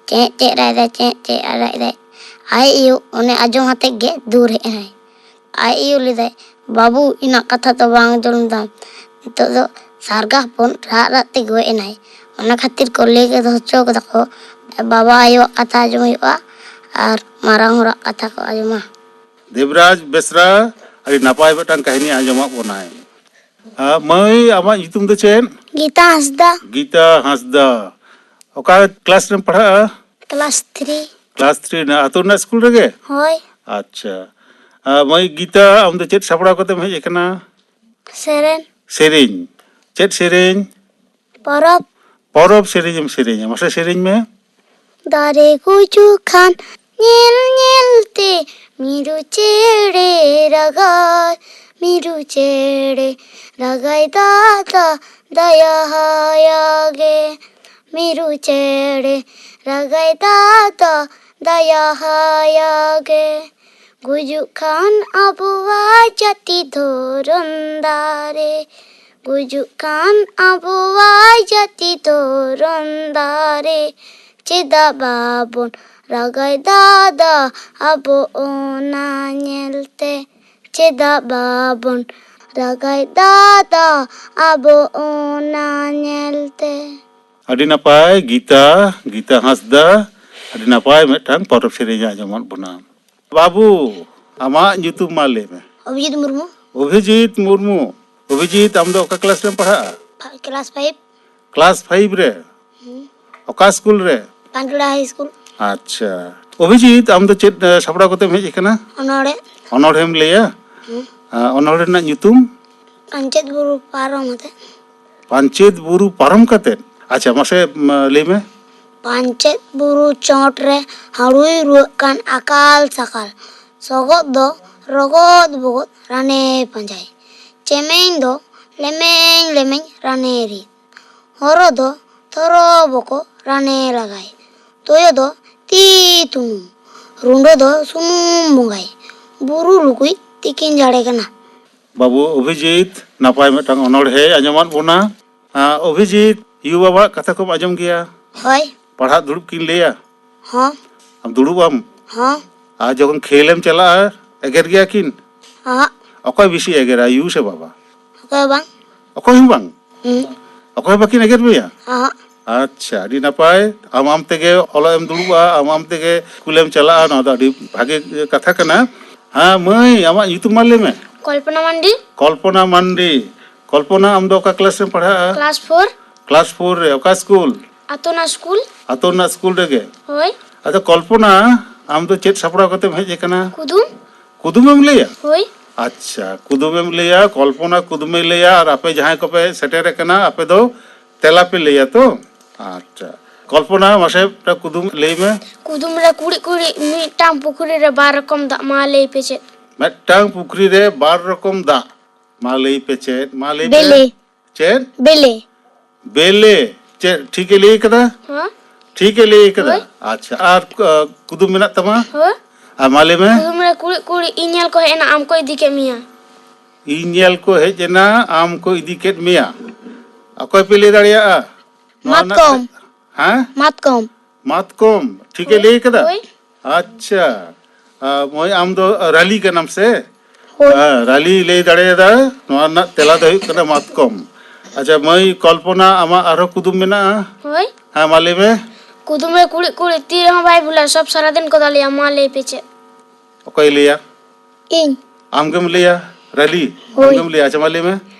ᱪᱮᱸᱜ ᱪᱮᱸᱜ ᱨᱟᱜ ᱮᱫᱟᱭ, ᱪᱮᱸᱜ ᱪᱮᱸᱜ ᱨᱟᱜ ᱮᱫᱟᱭ᱾ ᱟᱡ ᱟᱭᱳ ᱚᱱᱮ ᱟᱸᱡᱚᱢ ᱟᱛᱮ ᱜᱮ ᱫᱟᱹᱲ ᱦᱮᱡ ᱮᱱᱟᱭ᱾ ᱟᱡ ᱟᱭᱳ ᱞᱟᱹᱭᱫᱟᱭ, "ᱵᱟᱹᱵᱩ, ᱤᱧᱟᱹᱜ ᱠᱟᱛᱷᱟ ᱫᱚ ᱵᱟᱝ ᱟᱸᱡᱚᱢ ᱫᱟᱢ?" ᱱᱤᱛᱚᱜ ᱫᱚ ᱥᱟᱨᱜᱟ ᱦᱚᱯᱚᱱ ᱨᱟᱜ ᱨᱟᱜ ᱛᱮ ᱜᱚᱡ ᱮᱱᱟᱭ᱾ ᱚᱱᱟ ᱠᱷᱟᱹᱛᱤᱨ ᱠᱚ ᱞᱟᱹᱭ ᱠᱮᱫ ᱦᱚᱪᱚ ᱠᱟᱫᱟ ᱠᱚ, ᱵᱟᱵᱟ ᱟᱭᱳᱣᱟᱜ ᱠᱟᱛᱷᱟ ᱟᱸᱡᱚᱢ ᱦᱩᱭᱩᱜᱼᱟ ᱟᱨ ᱢᱟᱨᱟᱝ ᱦᱚᱲᱟᱜ ᱠᱟᱛᱷᱟ ᱠᱚ ᱟᱸᱡᱚᱢᱟ᱾ ᱫᱮᱵᱽᱨᱟᱡᱽ ᱵᱮᱥᱨᱟ ᱟᱹᱰᱤ ᱱᱟᱯᱟᱭ ᱢᱤᱫᱴᱟᱝ ᱠᱟᱹᱦᱱᱤ ᱟᱸᱡᱚᱢᱟᱫ ᱵᱚᱱᱟᱭ᱾ ᱟᱨ ᱢᱟᱹᱭ, ᱟᱢᱟᱜ ᱧᱩᱛᱩᱢ ᱫᱚ ᱪᱮᱫ? ᱜᱤᱛᱟ ᱦᱟᱸᱥᱫᱟ᱾ ᱜᱤᱛᱟ ᱦᱟᱸᱥᱫᱟ᱾ ᱚᱠᱟ ᱠᱞᱟᱥ ᱨᱮᱢ ᱯᱟᱲᱦᱟᱜᱼᱟ? Class three. ᱠᱞᱟᱥ ᱛᱷᱨᱤ ᱨᱮᱱᱟᱜ ᱟᱹᱛᱩ ᱨᱮᱱᱟᱜ ᱥᱠᱩᱞ ᱨᱮᱜᱮ? ᱦᱳᱭ᱾ ᱟᱪᱪᱷᱟ᱾ ᱟᱨ ᱢᱟᱹᱭ ᱜᱤᱛᱟ, ᱟᱢ ᱫᱚ ᱪᱮᱫ ᱥᱟᱯᱲᱟᱣ ᱠᱟᱛᱮᱢ ᱦᱮᱡ ᱟᱠᱟᱱᱟ? ᱥᱮᱨᱮᱧ᱾ ᱥᱮᱨᱮᱧ᱾ ᱪᱮᱫ ᱥᱮᱨᱮᱧ? ᱯᱚᱨᱚᱵᱽ᱾ ᱯᱚᱨᱚᱵᱽ ᱥᱮᱨᱮᱧ ᱮᱢ ᱥᱮᱨᱮᱧᱟ, ᱢᱟᱥᱮ ᱥᱮᱨᱮᱧ ᱢᱮ᱾ ᱫᱟᱨᱮ ᱜᱩᱡᱩᱜ ᱠᱷᱟᱱ ᱧᱮᱞ ᱧᱮᱞ ᱛᱮ ᱢᱤᱨᱩ ᱪᱮᱬᱮ ᱨᱟᱜᱟᱭ, ᱢᱤᱨᱩ ᱪᱮᱬᱮ ᱨᱟᱜᱟᱭ ᱫᱟᱫᱟ ᱫᱟᱭᱟᱭᱟ ᱜᱮ, ᱢᱤᱨᱩ ᱪᱮᱬᱮ ᱨᱟᱜᱟᱭ ᱫᱟᱫᱟ ᱫᱟᱭᱟᱭᱟ ᱜᱮ᱾ ᱜᱩᱡᱩᱜ ᱠᱷᱟᱱ ᱟᱵᱚᱣᱟᱜ ᱡᱟᱹᱛᱤ ᱫᱷᱚᱨᱚᱢ ᱫᱟᱨᱮ, ᱜᱩᱡᱩᱜ ᱠᱷᱟᱱ ᱟᱵᱚᱣᱟᱜ ᱡᱟᱹᱛᱤ ᱫᱷᱚᱨᱚᱢ ᱫᱟᱨᱮ, ᱪᱮᱫᱟᱜ ᱵᱟᱵᱚᱱ ᱨᱟᱜᱟᱭ ᱫᱟᱫᱟ ᱟᱵᱚ ᱚᱱᱟ ᱧᱮᱞᱛᱮ? ᱪᱮᱫᱟᱜ ᱵᱟᱵᱚᱱ ᱨᱟᱜᱟᱭ ᱫᱟᱫᱟ ᱟᱵᱚ ᱚᱱᱟ ᱧᱮᱞᱛᱮ? ᱟᱹᱰᱤ ᱱᱟᱯᱟᱭ ᱜᱤᱛᱟ, ᱜᱤᱛᱟ ᱦᱟᱸᱥᱫᱟ, ᱟᱹᱰᱤ ᱱᱟᱯᱟᱭ ᱢᱤᱫᱴᱟᱝ ᱯᱚᱨᱚᱵᱽ ᱥᱮᱨᱮᱧ ᱟᱸᱡᱚᱢᱟᱫ ᱵᱚᱱᱟ᱾ ᱵᱟᱹᱵᱩ, ᱟᱢᱟᱜ ᱧᱩᱛᱩᱢ ᱢᱟ ᱞᱟᱹᱭ ᱢᱮ᱾ ᱚᱵᱷᱤᱡᱤᱛ ᱢᱩᱨᱢᱩ᱾ ᱚᱵᱷᱤᱡᱤᱛ ᱢᱩᱨᱢᱩ᱾ ᱚᱵᱷᱤᱡᱤᱛ, ᱟᱢ ᱫᱚ ᱚᱠᱟ ᱠᱞᱟᱥ ᱨᱮᱢ ᱯᱟᱲᱦᱟᱜᱼᱟ? ᱯᱷᱟ-, ᱠᱞᱟᱥ ᱯᱷᱟᱭᱤᱵᱷ᱾ ᱠᱞᱟᱥ ᱯᱷᱟᱭᱤᱵᱷ ᱨᱮ? ᱦᱩᱸ᱾ ᱚᱠᱟ ᱥᱠᱩᱞ ᱨᱮ? ᱯᱟᱸᱪᱞᱟ ᱦᱟᱭ ᱥᱠᱩᱞ᱾ ᱟᱪᱪᱷᱟ, ᱚᱵᱷᱤᱡᱤᱛ, ᱟᱢ ᱫᱚ ᱪᱮᱫ, ᱮ, ᱥᱟᱯᱲᱟᱣ ᱠᱟᱛᱮᱢ ᱦᱮᱡ ᱟᱠᱟᱱᱟ? ᱚᱱᱚᱬᱦᱮ᱾ ᱚᱱᱚᱬᱦᱮᱢ ᱞᱟᱹᱭᱟ? ᱦᱩᱸ᱾ ᱟ, ᱚᱱᱚᱬᱦᱮ ᱨᱮᱱᱟᱜ ᱧᱩᱛᱩᱢ? ᱯᱟᱧᱪᱮᱛ ᱵᱩᱨᱩ ᱯᱟᱨᱚᱢ ᱠᱟᱛᱮ᱾ ᱯᱟᱧᱪᱮᱛ ᱵᱩᱨᱩ ᱯᱟᱨᱚᱢ ᱠᱟᱛᱮ? ᱟᱪᱪᱷᱟ, ᱢᱟᱥᱮ, ᱢ, ᱞᱟᱹᱭ ᱢᱮ᱾ ᱯᱟᱧᱪᱮᱛ ᱵᱩᱨᱩ ᱪᱚᱴ ᱨᱮ ᱦᱟᱹᱲᱩᱭ ᱨᱩᱣᱟᱹᱜ ᱠᱟᱱ ᱟᱠᱟᱞ ᱥᱟᱠᱟᱞ᱾ ᱥᱚᱜᱚᱫ ᱫᱚ ᱨᱚᱜᱚᱫ ᱵᱚᱜᱚᱫ ᱨᱟᱱᱮ ᱯᱟᱸᱡᱟᱭ᱾ ᱪᱮᱢᱮᱧ ᱫᱚ ᱞᱮᱢᱮᱧ ᱞᱮᱢᱮᱧ ᱨᱟᱱᱮ ᱨᱤᱫ᱾ ᱦᱚᱨᱚ ᱫᱚ ᱛᱷᱚᱨᱚ ᱵᱚᱠᱚ ᱨᱟᱱᱮ ᱞᱟᱜᱟᱭ᱾ ᱛᱚᱭᱚ ᱫᱚ ᱛᱤ ᱛᱩᱱᱩᱢ᱾ ᱨᱩᱸᱰᱟᱹ ᱫᱚ ᱥᱩᱱᱩᱢ ᱵᱚᱸᱜᱟᱭ᱾ ᱵᱩᱨᱩ ᱞᱩᱠᱩᱭ ᱛᱤᱠᱤᱱ ᱡᱟᱲᱮ ᱠᱟᱱᱟ᱾ ᱵᱟᱹᱵᱩ ᱚᱵᱷᱤᱡᱤᱛ, ᱱᱟᱯᱟᱭ ᱢᱤᱫᱴᱟᱝ ᱚᱱᱚᱬᱦᱮ ᱟᱸᱡᱚᱢᱟᱫ ᱵᱚᱱᱟ᱾ ᱟ, ᱚᱵᱷᱤᱡᱤᱛ, ᱭᱩ ᱵᱟᱵᱟᱣᱟᱜ ᱠᱟᱛᱷᱟ ᱠᱚᱢ ᱟᱸᱡᱚᱢ ᱜᱮᱭᱟ? ᱦᱳᱭ᱾ ᱯᱟᱲᱦᱟᱜ ᱫᱩᱲᱩᱵ ᱠᱤᱱ ᱞᱟᱹᱭᱟ? ᱦᱚᱸ᱾ ᱟᱢ ᱫᱩᱲᱩᱵ ᱟᱢ? ᱦᱚᱸ᱾ ᱟᱨ ᱡᱚᱠᱷᱚᱱ ᱠᱷᱮᱞᱮᱢ ᱪᱟᱞᱟᱜᱼᱟ, ᱮᱜᱮᱨ ᱜᱮᱭᱟ ᱠᱤᱱ? ᱦᱚᱸ᱾ ᱚᱠᱚᱭ ᱵᱮᱥᱤ ᱮᱜᱮᱨᱟ, ᱭᱩ ᱥᱮ ᱵᱟᱵᱟ? ᱚᱠᱚᱭ ᱦᱚᱸ ᱵᱟᱝ᱾ ᱚᱠᱚᱭ ᱦᱚᱸ ᱵᱟᱝ? ᱦᱩᱸ᱾ ᱚᱠᱚᱭ ᱦᱚᱸ ᱵᱟᱹᱠᱤᱱ ᱮᱜᱮᱨ ᱢᱮᱭᱟ? ᱦᱚᱸ᱾ ᱟᱪᱪᱷᱟ, ᱟᱹᱰᱤ ᱱᱟᱯᱟᱭ᱾ ᱟᱢ ᱟᱢ ᱛᱮᱜᱮ ᱚᱞᱚᱜ ᱮᱢ ᱫᱩᱲᱩᱵᱼᱟ, ᱟᱢ ᱟᱢ ᱛᱮᱜᱮ ᱥᱠᱩᱞᱮᱢ ᱪᱟᱞᱟᱜᱼᱟ, ᱱᱚᱣᱟ ᱫᱚ ᱟᱹᱰᱤ ᱵᱷᱟᱜᱮ ᱠᱟᱛᱷᱟ ᱠᱟᱱᱟ᱾ ᱦᱮᱸ ᱢᱟᱹᱭ, ᱟᱢᱟᱜ ᱧᱩᱛᱩᱢ ᱢᱟ ᱞᱟᱹᱭ ᱢᱮ᱾ ᱠᱚᱞᱯᱚᱱᱟ ᱢᱟᱱᱰᱤ᱾ ᱠᱚᱞᱯᱚᱱᱟ ᱢᱟᱱᱰᱤ᱾ ᱠᱚᱞᱯᱚᱱᱟ, ᱟᱢ ᱫᱚ ᱚᱠᱟ ᱠᱞᱟᱥ ᱨᱮᱢ ᱯᱟᱲᱦᱟᱜᱼᱟ? Class four. ᱠᱞᱟᱥ ᱯᱷᱳᱨ ᱨᱮ᱾ ᱚᱠᱟ ᱥᱠᱩᱞ? ᱟᱛᱳ ᱨᱮᱱᱟᱜ ᱥᱠᱩᱞ᱾ ᱟᱛᱳ ᱨᱮᱱᱟᱜ ᱥᱠᱩᱞ ᱨᱮᱜᱮ? ᱦᱳᱭ᱾ ᱟᱫᱚ ᱠᱚᱞᱯᱚᱱᱟ, ᱟᱢ ᱫᱚ ᱪᱮᱫ ᱥᱟᱯᱲᱟᱣ ᱠᱟᱛᱮᱢ ᱦᱮᱡ ᱟᱠᱟᱱᱟ? ᱠᱩᱫᱩᱢ᱾ ᱠᱩᱫᱩᱢᱮᱢ ᱞᱟᱹᱭᱟ? ᱦᱳᱭ᱾ ᱟᱪᱪᱷᱟ, ᱠᱩᱫᱩᱢᱮᱢ ᱞᱟᱹᱭᱟ, ᱠᱚᱞᱯᱚᱱᱟ ᱠᱩᱫᱩᱢᱮ ᱞᱟᱹᱭᱟ, ᱟᱨ ᱟᱯᱮ ᱡᱟᱦᱟᱸᱭ ᱠᱚᱯᱮ ᱥᱮᱴᱮᱨ ᱟᱠᱟᱱᱟ, ᱟᱯᱮ ᱫᱚ ᱛᱮᱞᱟ ᱯᱮ ᱞᱟᱹᱭᱟ ᱛᱚ? ᱟᱪᱪᱷᱟ, ᱠᱚᱞᱯᱚᱱᱟ, ᱢᱟᱥᱮ ᱢᱤᱫᱴᱟᱝ ᱠᱩᱫᱩᱢ ᱞᱟᱹᱭ ᱢᱮ᱾ ᱠᱩᱫᱩᱢ ᱨᱮ ᱠᱩᱲᱤᱫ ᱠᱩᱲᱤᱫ ᱢᱤᱫᱴᱟᱝ ᱯᱩᱠᱷᱨᱤ ᱨᱮ ᱵᱟᱨ ᱨᱚᱠᱚᱢ ᱫᱟᱜ, ᱢᱟ ᱞᱟᱹᱭ ᱯᱮ ᱪᱮᱫ? ᱢᱤᱫᱴᱟᱝ ᱯᱩᱠᱷᱨᱤ ᱨᱮ ᱵᱟᱨ ᱨᱚᱠᱚᱢ ᱫᱟᱜ, ᱢᱟ ᱞᱟᱹᱭ ᱯᱮ ᱪᱮᱫ? ᱢᱟ ᱞᱟᱹᱭ ᱯᱮ᱾ ᱵᱮᱞᱮ᱾ ᱪᱮᱫ? ᱵᱮᱞᱮ᱾ ᱵᱮᱞᱮ᱾ ᱪᱮᱫ ᱴᱷᱤᱠᱮ ᱞᱟᱹᱭ ᱠᱟᱫᱟ? ᱦᱮᱸ᱾ ᱴᱷᱤᱠᱮ ᱞᱟᱹᱭ ᱠᱟᱫᱟ? ᱦᱳᱭ᱾ ᱟᱪᱪᱷᱟ, ᱟᱨ, ᱟ, ᱠᱩᱫᱩᱢ ᱢᱮᱱᱟᱜ ᱛᱟᱢᱟ? ᱦᱳᱭ᱾ ᱟᱨ ᱢᱟ ᱞᱟᱹᱭ ᱢᱮ᱾ ᱠᱩᱫᱩᱢ ᱨᱮ ᱠᱩᱲᱤᱫ ᱠᱩᱲᱤᱫ ᱤᱧ ᱧᱮᱞ ᱠᱚ ᱦᱮᱡ ᱮᱱᱟ, ᱟᱢ ᱠᱚ ᱤᱫᱤ ᱠᱮᱫ ᱢᱮᱭᱟ᱾ ᱤᱧ ᱧᱮᱞ ᱠᱚ ᱦᱮᱡ ᱮᱱᱟ, ᱟᱢ ᱠᱚ ᱤᱫᱤ ᱠᱮᱫ ᱢᱮᱭᱟ᱾ ᱚᱠᱚᱭ ᱯᱮ ᱞᱟᱹᱭ ᱫᱟᱲᱮᱭᱟᱜᱼᱟ? ᱱᱚᱣᱟ ᱨᱮᱱᱟᱜ ᱢᱟᱛᱠᱚᱢ᱾ ᱛᱮ-, ᱦᱮᱸ? ᱢᱟᱛᱠᱚᱢ᱾ ᱢᱟᱛᱠᱚᱢ, ᱴᱷᱤᱠᱮ ᱦᱳᱭ, ᱞᱟᱹᱭ ᱠᱟᱫᱟ? ᱦᱳᱭ᱾ ᱟᱪᱪᱷᱟ, ᱟ, ᱢᱟᱹᱭ, ᱟᱢ ᱫᱚ ᱨᱟᱞᱤ ᱠᱟᱱᱟᱢ ᱥᱮ? ᱦᱳᱭ᱾ ᱦᱮᱸ, ᱨᱟᱞᱤ ᱞᱟᱹᱭ ᱫᱟᱲᱮᱭᱟᱫᱟ᱾ ᱱᱚᱣᱟ ᱨᱮᱱᱟᱜ ᱛᱮᱞᱟ ᱫᱚ ᱦᱩᱭᱩᱜ ᱠᱟᱱᱟ ᱢᱟᱛᱠᱚᱢ᱾ ᱟᱪᱪᱷᱟ ᱢᱟᱹᱭ ᱠᱚᱞᱯᱚᱱᱟ, ᱟᱢᱟᱜ ᱟᱨᱦᱚᱸ ᱠᱩᱫᱩᱢ ᱢᱮᱱᱟᱜᱼᱟ? ᱦᱳᱭ᱾ ᱦᱮᱸ, ᱢᱟ ᱞᱟᱹᱭ ᱢᱮ᱾ ᱠᱩᱫᱩᱢ ᱨᱮ ᱠᱩᱲᱤᱫ ᱠᱩᱲᱤᱫ ᱛᱤ ᱨᱮᱦᱚᱸ ᱵᱟᱭ ᱵᱷᱩᱞᱟ, ᱥᱚᱵ ᱥᱟᱨᱟᱫᱤᱱ ᱠᱚ ᱫᱟᱞᱮᱭᱟ, ᱢᱟ ᱞᱟᱹᱭ ᱯᱮ ᱪᱮᱫ? ᱚᱠᱚᱭᱮ ᱞᱟᱹᱭᱟ? ᱤᱧ᱾ ᱟᱢᱜᱮᱢ ᱞᱟᱹᱭᱟ? ᱨᱟᱞᱤ? ᱦᱳᱭ᱾ ᱟᱢᱜᱮᱢ ᱞᱟᱹᱭᱟ? ᱟᱪᱪᱷᱟ, ᱢᱟ ᱞᱟᱹᱭ ᱢᱮ᱾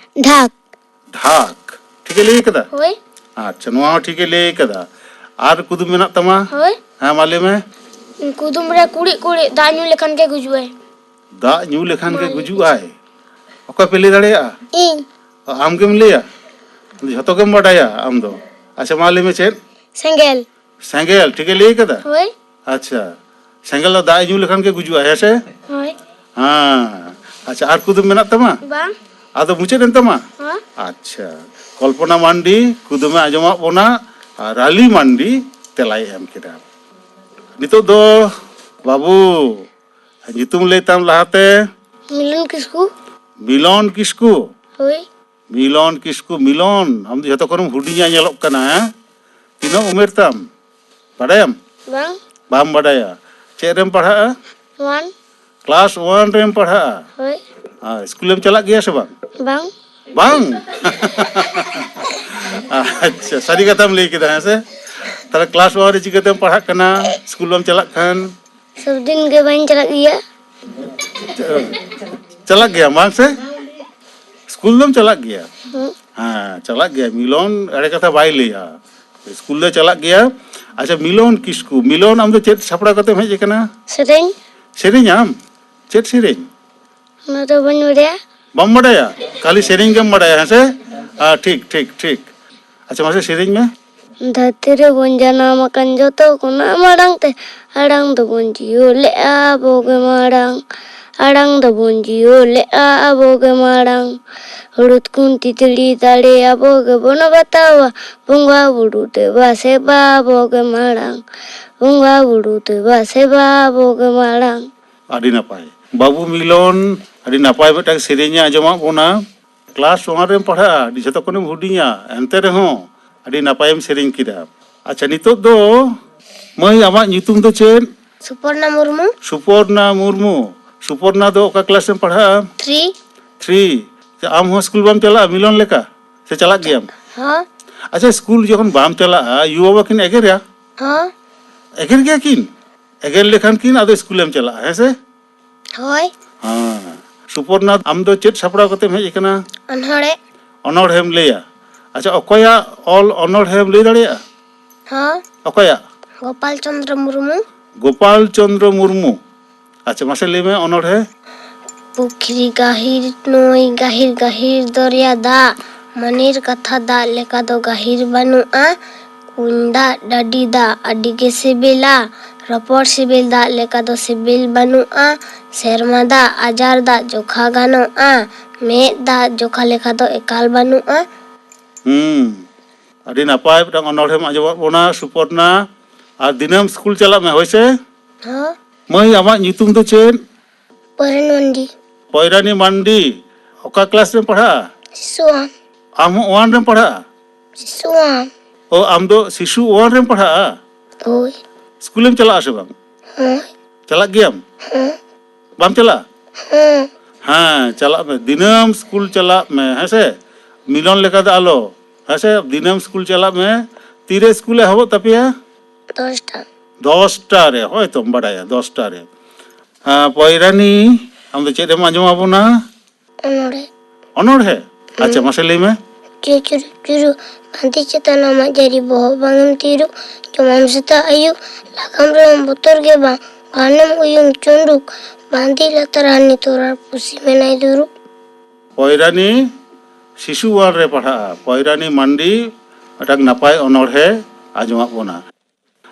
ᱰᱷᱟᱠ᱾ ᱰᱷᱟᱠ᱾ ᱴᱷᱤᱠᱮ ᱞᱟᱹᱭ ᱠᱟᱫᱟ? ᱦᱳᱭ᱾ ᱟᱪᱪᱷᱟ, ᱱᱚᱣᱟ ᱦᱚᱸ ᱴᱷᱤᱠᱮ ᱞᱟᱹᱭ ᱠᱟᱫᱟ᱾ ᱟᱨ ᱠᱩᱫᱩᱢ ᱢᱮᱱᱟᱜ ᱛᱟᱢᱟ? ᱦᱳᱭ᱾ ᱦᱮᱸ, ᱢᱟ ᱞᱟᱹᱭ ᱢᱮ᱾ ᱠᱩᱫᱩᱢ ᱨᱮ ᱠᱩᱲᱤᱫ ᱠᱩᱲᱤᱫ ᱫᱟᱜ ᱧᱩ ᱞᱮᱠᱷᱟᱱ ᱜᱮ ᱜᱩᱡᱩᱜᱼᱟᱭ᱾ ᱫᱟᱜ ᱧᱩ ᱞᱮᱠᱷᱟᱱ ᱜᱮ ᱢᱟ ᱞᱟᱹᱭ ᱜᱩᱡᱩᱜᱼᱟᱭ᱾ ᱚᱠᱚᱭ ᱯᱮ ᱞᱟᱹᱭ ᱫᱟᱲᱮᱭᱟᱜᱼᱟ? ᱤᱧ᱾ ᱚ, ᱟᱢ ᱜᱮᱢ ᱞᱟᱹᱭᱟ? ᱡᱷᱚᱛᱚ ᱜᱮᱢ ᱵᱟᱰᱟᱭᱟ ᱟᱢ ᱫᱚ᱾ ᱟᱪᱪᱷᱟ, ᱢᱟ ᱞᱟᱹᱭ ᱢᱮ ᱪᱮᱫ? ᱥᱮᱸᱜᱮᱞ᱾ ᱥᱮᱸᱜᱮᱞ, ᱴᱷᱤᱠᱮ ᱞᱟᱹᱭ ᱠᱟᱫᱟ? ᱦᱳᱭ᱾ ᱟᱪᱪᱷᱟ, ᱥᱮᱸᱜᱮᱞ ᱫᱚ ᱫᱟᱜ ᱮ ᱧᱩ ᱞᱮᱠᱷᱟᱱ ᱜᱮ ᱜᱩᱡᱩᱜᱼᱟ, ᱦᱮᱸ ᱥᱮ? ᱦᱳᱭ᱾ ᱦᱮᱸ᱾ ᱟᱪᱪᱷᱟ, ᱟᱨ ᱠᱩᱫᱩᱢ ᱢᱮᱱᱟᱜ ᱛᱟᱢᱟ? ᱵᱟᱝ᱾ ᱟᱫᱚ ᱢᱩᱪᱟᱹᱫ ᱮᱱ ᱛᱟᱢᱟ? ᱦᱮᱸ᱾ ᱟᱪᱪᱷᱟ, ᱠᱚᱞᱯᱚᱱᱟ ᱢᱟᱱᱰᱤ ᱠᱩᱫᱩᱢᱮ ᱟᱸᱡᱚᱢᱟᱫ ᱵᱚᱱᱟ ᱟᱨ ᱨᱟᱞᱤ ᱢᱟᱱᱰᱤ ᱛᱮᱞᱟᱭ ᱮᱢ ᱠᱮᱫᱟ᱾ ᱱᱤᱛᱚᱜ ᱫᱚ ᱵᱟᱹᱵᱩ ᱧᱩᱛᱩᱢ ᱞᱟᱹᱭ ᱛᱟᱢ ᱞᱟᱦᱟᱛᱮ᱾ ᱢᱤᱞᱚᱱ ᱠᱤᱥᱠᱩ᱾ ᱢᱤᱞᱚᱱ ᱠᱤᱥᱠᱩ? ᱦᱳᱭ᱾ ᱢᱤᱞᱚᱱ ᱠᱤᱥᱠᱩ, ᱢᱤᱞᱚᱱ, ᱟᱢ ᱫᱚ ᱡᱷᱚᱛᱚ ᱠᱷᱚᱱᱮᱢ ᱦᱩᱰᱤᱧᱟ ᱧᱮᱞᱚᱜ ᱠᱟᱱᱟ, ᱦᱮᱸ? ᱛᱤᱱᱟᱹᱜ ᱩᱢᱮᱨ ᱛᱟᱢ? ᱵᱟᱰᱟᱭᱟᱢ? ᱵᱟᱝ᱾ ᱵᱟᱢ ᱵᱟᱰᱟᱭᱟ? ᱪᱮᱫ ᱨᱮᱢ ᱯᱟᱲᱦᱟᱜᱼᱟ? ᱚᱣᱟᱱ᱾ ᱠᱞᱟᱥ ᱚᱣᱟᱱ ᱨᱮᱢ ᱯᱟᱲᱦᱟᱜᱼᱟ? ᱦᱳᱭ᱾ ᱟᱨ ᱥᱠᱩᱞᱮᱢ ᱪᱟᱞᱟᱜ ᱜᱮᱭᱟ ᱥᱮ ᱵᱟᱝ? ᱵᱟᱝ᱾ ᱵᱟᱝ? ᱟᱪᱪᱷᱟ, ᱥᱟᱹᱨᱤ ᱠᱟᱛᱷᱟᱢ ᱞᱟᱹᱭ ᱠᱮᱫᱟ, ᱦᱮᱸ ᱥᱮ? ᱛᱟᱦᱞᱮ ᱠᱞᱟᱥ ᱚᱣᱟᱱ ᱨᱮ ᱪᱤᱠᱟᱹᱛᱮᱢ ᱯᱟᱲᱦᱟᱜ ᱠᱟᱱᱟ, ᱥᱠᱩᱞ ᱵᱟᱢ ᱪᱟᱞᱟᱜ ᱠᱷᱟᱱ? ᱥᱚᱵ ᱫᱤᱱ ᱜᱮ ᱵᱟᱹᱧ ᱪᱟᱞᱟᱜ ᱜᱮᱭᱟ᱾ ᱪᱟᱞᱟᱜ ᱜᱮᱭᱟᱢ ᱵᱟᱝ ᱥᱮ? ᱥᱠᱩᱞ ᱫᱚᱢ ᱪᱟᱞᱟᱜ ᱜᱮᱭᱟ? ᱦᱩᱸ᱾ ᱦᱮᱸ, ᱪᱟᱞᱟᱜ ᱜᱮᱭᱟ᱾ ᱢᱤᱞᱚᱱ ᱮᱲᱮ ᱠᱟᱛᱷᱟ ᱵᱟᱭ ᱞᱟᱹᱭᱟ, ᱥᱠᱩᱞ ᱫᱚᱭ ᱪᱟᱞᱟᱜ ᱜᱮᱭᱟ᱾ ᱟᱪᱪᱷᱟ, ᱢᱤᱞᱚᱱ ᱠᱤᱥᱠᱩ, ᱢᱤᱞᱚᱱ, ᱟᱢ ᱫᱚ ᱪᱮᱫ ᱥᱟᱯᱲᱟᱣ ᱠᱟᱛᱮᱢ ᱦᱮᱡ ᱟᱠᱟᱱᱟ? ᱥᱮᱨᱮᱧ᱾ ᱥᱮᱨᱮᱧᱟᱢ? ᱪᱮᱫ ᱥᱮᱨᱮᱧ? ᱚᱱᱟ ᱫᱚ ᱵᱟᱹᱧ ᱵᱟᱰᱟᱭᱟ᱾ ᱵᱟᱢ ᱵᱟᱰᱟᱭᱟ? ᱠᱷᱟᱹᱞᱤ ᱥᱮᱨᱮᱧ ᱜᱮᱢ ᱵᱟᱰᱟᱭᱟ, ᱦᱮᱸ ᱥᱮ? ᱦᱮᱸ, ᱴᱷᱤᱠ, ᱴᱷᱤᱠ, ᱴᱷᱤᱠ᱾ ᱟᱪᱪᱷᱟ, ᱢᱟᱥᱮ ᱥᱮᱨᱮᱧ ᱢᱮ᱾ ᱫᱷᱟᱹᱨᱛᱤ ᱨᱮᱵᱚᱱ ᱡᱟᱱᱟᱢ ᱟᱠᱟᱱ ᱡᱚᱛᱚ ᱠᱷᱚᱱᱟᱜ ᱢᱟᱲᱟᱝ ᱛᱮ, ᱟᱲᱟᱝ ᱫᱚᱵᱚᱱ ᱡᱤᱭᱟᱹᱣ ᱞᱮᱜᱼᱟ ᱟᱵᱚ ᱜᱮ ᱢᱟᱲᱟᱝ᱾ ᱟᱲᱟᱝ ᱫᱚᱵᱚᱱ ᱡᱤᱭᱟᱹᱣ ᱞᱮᱜᱼᱟ ᱟᱵᱚ ᱜᱮ ᱢᱟᱲᱟᱝ᱾ ᱦᱩᱲᱩᱫ ᱠᱷᱚᱱ ᱛᱤᱛᱲᱤ ᱫᱟᱲᱮ ᱟᱵᱚ ᱜᱮᱵᱚᱱ ᱵᱟᱛᱟᱣᱟ᱾ ᱵᱚᱸᱜᱟ ᱵᱩᱨᱩ ᱫᱮᱵᱟ ᱥᱮᱵᱟ ᱟᱵᱚ ᱜᱮ ᱢᱟᱲᱟᱝ᱾ ᱵᱚᱸᱜᱟ ᱵᱩᱨᱩ ᱫᱮᱵᱟ ᱥᱮᱵᱟ ᱟᱵᱚ ᱜᱮ ᱢᱟᱲᱟᱝ᱾ ᱟᱹᱰᱤ ᱱᱟᱯᱟᱭ᱾ ᱵᱟᱹᱵᱩ ᱢᱤᱞᱚᱱ, ᱟᱹᱰᱤ ᱱᱟᱯᱟᱭ ᱢᱤᱫᱴᱟᱝ ᱥᱮᱨᱮᱧ ᱮ ᱟᱸᱡᱚᱢᱟᱫ ᱵᱚᱱᱟ᱾ ᱠᱞᱟᱥ ᱚᱣᱟᱱ ᱨᱮᱢ ᱯᱟᱲᱦᱟᱜᱼᱟ, ᱟᱹᱰᱤ ᱡᱷᱚᱛᱚ ᱠᱷᱚᱱᱮᱢ ᱦᱩᱰᱤᱧᱟ, ᱮᱱᱛᱮ ᱨᱮᱦᱚᱸ ᱟᱹᱰᱤ ᱱᱟᱯᱟᱭᱮᱢ ᱥᱮᱨᱮᱧ ᱠᱮᱫᱟ᱾ ᱟᱪᱪᱷᱟ, ᱱᱤᱛᱚᱜ ᱫᱚ ᱢᱟᱹᱭ, ᱟᱢᱟᱜ ᱧᱩᱛᱩᱢ ᱫᱚ ᱪᱮᱫ? ᱥᱩᱯᱚᱨᱱᱟ ᱢᱩᱨᱢᱩ᱾ ᱥᱩᱯᱚᱨᱱᱟ ᱢᱩᱨᱢᱩ᱾ ᱥᱩᱯᱚᱨᱱᱟ ᱫᱚ ᱚᱠᱟ ᱠᱞᱟᱥ ᱨᱮᱢ ᱯᱟᱲᱦᱟᱜᱼᱟ? ᱛᱷᱨᱤ᱾ ᱛᱷᱨᱤ᱾ ᱟᱪᱪᱷᱟ, ᱟᱢ ᱦᱚᱸ ᱥᱠᱩᱞ ᱵᱟᱢ ᱪᱟᱞᱟᱜᱼᱟ ᱢᱤᱞᱚᱱ ᱞᱮᱠᱟ? ᱥᱮ ᱪᱟᱞᱟᱜ ᱜᱮᱭᱟᱢ? ᱦᱚᱸ᱾ ᱟᱪᱪᱷᱟ, ᱥᱠᱩᱞ ᱡᱚᱠᱷᱚᱱ ᱵᱟᱢ ᱪᱟᱞᱟᱜᱼᱟ, ᱭᱩ ᱵᱟᱵᱟ ᱠᱤᱱ ᱮᱜᱮᱨᱟ? ᱦᱚᱸ᱾ ᱮᱜᱮᱨ ᱜᱮᱭᱟ ᱠᱤᱱ? ᱮᱜᱮᱨ ᱞᱮᱠᱷᱟᱱ ᱠᱤᱱ ᱟᱫᱚ ᱥᱠᱩᱞᱮᱢ ᱪᱟᱞᱟᱜᱼᱟ, ᱦᱮᱸ ᱥᱮ? ᱦᱳᱭ᱾ ᱦᱮᱸ᱾ ᱥᱩᱯᱚᱨᱱᱟ, ᱟᱢ ᱫᱚ ᱪᱮᱫ ᱥᱟᱯᱲᱟᱣ ᱠᱟᱛᱮᱢ ᱦᱮᱡ ᱟᱠᱟᱱᱟ? ᱚᱱᱚᱬᱦᱮ᱾ ᱚᱱᱚᱬᱦᱮᱢ ᱞᱟᱹᱭᱟ? ᱟᱪᱪᱷᱟ, ᱚᱠᱚᱭᱟᱜ ᱚᱞ ᱚᱱᱚᱬᱦᱮᱢ ᱞᱟᱹᱭ ᱫᱟᱲᱮᱭᱟᱜᱼᱟ? ᱦᱚᱸ᱾ ᱚᱠᱚᱭᱟᱜ? ᱜᱳᱯᱟᱞ ᱪᱚᱸᱫᱽᱨᱚ ᱢᱩᱨᱢᱩ᱾ ᱜᱳᱯᱟᱞ ᱪᱚᱸᱫᱽᱨᱚ ᱢᱩᱨᱢᱩ᱾ ᱟᱪᱪᱷᱟ, ᱢᱟᱥᱮ ᱞᱟᱹᱭ ᱢᱮ ᱚᱱᱚᱬᱦᱮ᱾ ᱯᱩᱠᱷᱨᱤ ᱜᱟᱹᱦᱤᱨ ᱱᱟᱹᱭ ᱜᱟᱹᱦᱤᱨ ᱜᱟᱹᱦᱤᱨ ᱫᱚᱨᱭᱟ ᱫᱟᱜ, ᱢᱚᱱᱮᱨ ᱠᱟᱛᱷᱟ ᱫᱟᱜ ᱞᱮᱠᱟ ᱫᱚ ᱜᱟᱹᱦᱤᱨ ᱵᱟᱹᱱᱩᱜᱼᱟ᱾ ᱠᱩᱧ ᱫᱟᱜ ᱰᱟᱹᱰᱤ ᱫᱟᱜ ᱟᱹᱰᱤ ᱜᱮ ᱥᱤᱵᱤᱞᱟ, ᱨᱚᱯᱚᱲ ᱥᱤᱵᱤᱞ ᱫᱟᱜ ᱞᱮᱠᱟ ᱫᱚ ᱥᱤᱵᱤᱞ ᱵᱟᱹᱱᱩᱜᱼᱟ᱾ ᱥᱮᱨᱢᱟ ᱫᱟᱜ ᱟᱡᱟᱨ ᱫᱟᱜ ᱡᱚᱠᱷᱟ ᱜᱟᱱᱚᱜᱼᱟ, ᱢᱮᱫ ᱫᱟᱜ ᱡᱚᱠᱷᱟ ᱞᱮᱠᱟ ᱫᱚ ᱮᱠᱟᱞ ᱵᱟᱹᱱᱩᱜᱼᱟ᱾ ᱦᱩᱸ, ᱟᱹᱰᱤ ᱱᱟᱯᱟᱭ ᱢᱤᱫᱴᱟᱝ ᱚᱱᱚᱬᱦᱮᱢ ᱟᱸᱡᱚᱢᱟᱫ ᱵᱚᱱᱟ ᱥᱩᱯᱚᱨᱱᱟ᱾ ᱟᱨ ᱫᱤᱱᱟᱹᱢ ᱥᱠᱩᱞ ᱪᱟᱞᱟᱜ ᱢᱮ, ᱦᱳᱭ ᱥᱮ? ᱦᱚᱸ᱾ ᱢᱟᱹᱭ, ᱟᱢᱟᱜ ᱧᱩᱛᱩᱢ ᱫᱚ ᱪᱮᱫ? ᱯᱚᱨᱟᱱᱤ ᱢᱟᱱᱰᱤ᱾ ᱯᱚᱭᱨᱟᱱᱤ ᱢᱟᱱᱰᱤ᱾ ᱚᱠᱟ ᱠᱞᱟᱥ ᱨᱮᱢ ᱯᱟᱲᱦᱟᱜᱼᱟ? ᱥᱤᱥᱩ ᱣᱟᱱ᱾ ᱟᱢ ᱦᱚᱸ ᱳᱣᱟᱱ ᱨᱮᱢ ᱯᱟᱲᱦᱟᱜᱼᱟ? ᱥᱤᱥᱩ ᱣᱟᱱ᱾ ᱚ, ᱟᱢ ᱫᱚ ᱥᱤᱥᱩ ᱳᱣᱟᱱ ᱨᱮᱢ ᱯᱟᱲᱦᱟᱜᱼᱟ? ᱦᱳᱭ᱾ ᱥᱠᱩᱞᱮᱢ ᱪᱟᱞᱟᱜᱼᱟ ᱥᱮ ᱵᱟᱝ? ᱦᱳᱭ᱾ ᱪᱟᱞᱟᱜ ᱜᱮᱭᱟᱢ? ᱦᱮᱸ᱾ ᱵᱟᱢ ᱪᱟᱞᱟᱜᱼᱟ? ᱦᱮᱸ᱾ ᱦᱮᱸ, ᱪᱟᱞᱟᱜ ᱢᱮ, ᱫᱤᱱᱟᱹᱢ ᱥᱠᱩᱞ ᱪᱟᱞᱟᱜ ᱢᱮ, ᱦᱮᱸ ᱥᱮ? ᱢᱤᱞᱚᱱ ᱞᱮᱠᱟ ᱫᱚ ᱟᱞᱚ, ᱦᱮᱸ ᱥᱮ? ᱫᱤᱱᱟᱹᱢ ᱥᱠᱩᱞ ᱪᱟᱞᱟᱜ ᱢᱮ᱾ ᱛᱤᱨᱮ ᱥᱠᱩᱞ ᱮᱦᱚᱵᱚᱜ ᱛᱟᱯᱮᱭᱟ? ᱫᱚᱥᱴᱟ᱾ ᱫᱚᱥᱴᱟ ᱨᱮ, ᱦᱳᱭ ᱛᱚᱢ ᱵᱟᱰᱟᱭᱟ, ᱫᱚᱥᱴᱟ ᱨᱮ᱾ ᱦᱮᱸ, ᱯᱚᱭᱨᱟᱱᱤ, ᱟᱢ ᱫᱚ ᱪᱮᱫ ᱮᱢ ᱟᱸᱡᱚᱢ ᱟᱵᱚᱱᱟ? ᱚᱱᱚᱬᱦᱮ᱾ ᱚᱱᱚᱬᱦᱮ? ᱟᱪᱪᱷᱟ, ᱦᱩᱸ᱾ ᱢᱟᱥᱮ ᱞᱟᱹᱭ ᱢᱮ᱾ ᱪᱩᱨᱩ ᱪᱩᱨᱩ ᱪᱩᱨᱩ, ᱵᱟᱸᱫᱤ ᱪᱮᱛᱟᱱ ᱟᱢᱟᱜ ᱡᱟᱹᱨᱤ, ᱵᱚᱦᱚᱜ ᱵᱟᱝ ᱮᱢ ᱛᱤᱨᱩ, ᱡᱚᱢᱟᱢ ᱥᱮᱛᱟᱜ ᱟᱹᱭᱩᱵ, ᱞᱟᱜᱟᱢ ᱨᱮᱦᱚᱸ ᱵᱚᱛᱚᱨ ᱜᱮ ᱵᱟᱝ, ᱜᱷᱟᱱᱮᱢ ᱩᱭᱩᱝ ᱪᱩᱸᱰᱩᱠ, ᱵᱟᱸᱫᱤ ᱞᱟᱛᱟᱨ ᱦᱟᱹᱱᱤ ᱛᱚᱨᱟᱨ ᱯᱩᱥᱤ ᱢᱮᱱᱟᱭ ᱫᱩᱲᱩᱵ᱾ ᱯᱚᱭᱨᱟᱱᱤ ᱥᱤᱥᱩ ᱳᱣᱟᱱ ᱨᱮ ᱯᱟᱲᱦᱟᱜᱼᱟ, ᱯᱚᱭᱨᱟᱱᱤ ᱢᱟᱱᱰᱤ ᱢᱤᱫᱴᱟᱝ ᱱᱟᱯᱟᱭ ᱚᱱᱚᱬᱦᱮ ᱟᱸᱡᱚᱢᱟᱜ ᱵᱚᱱᱟ᱾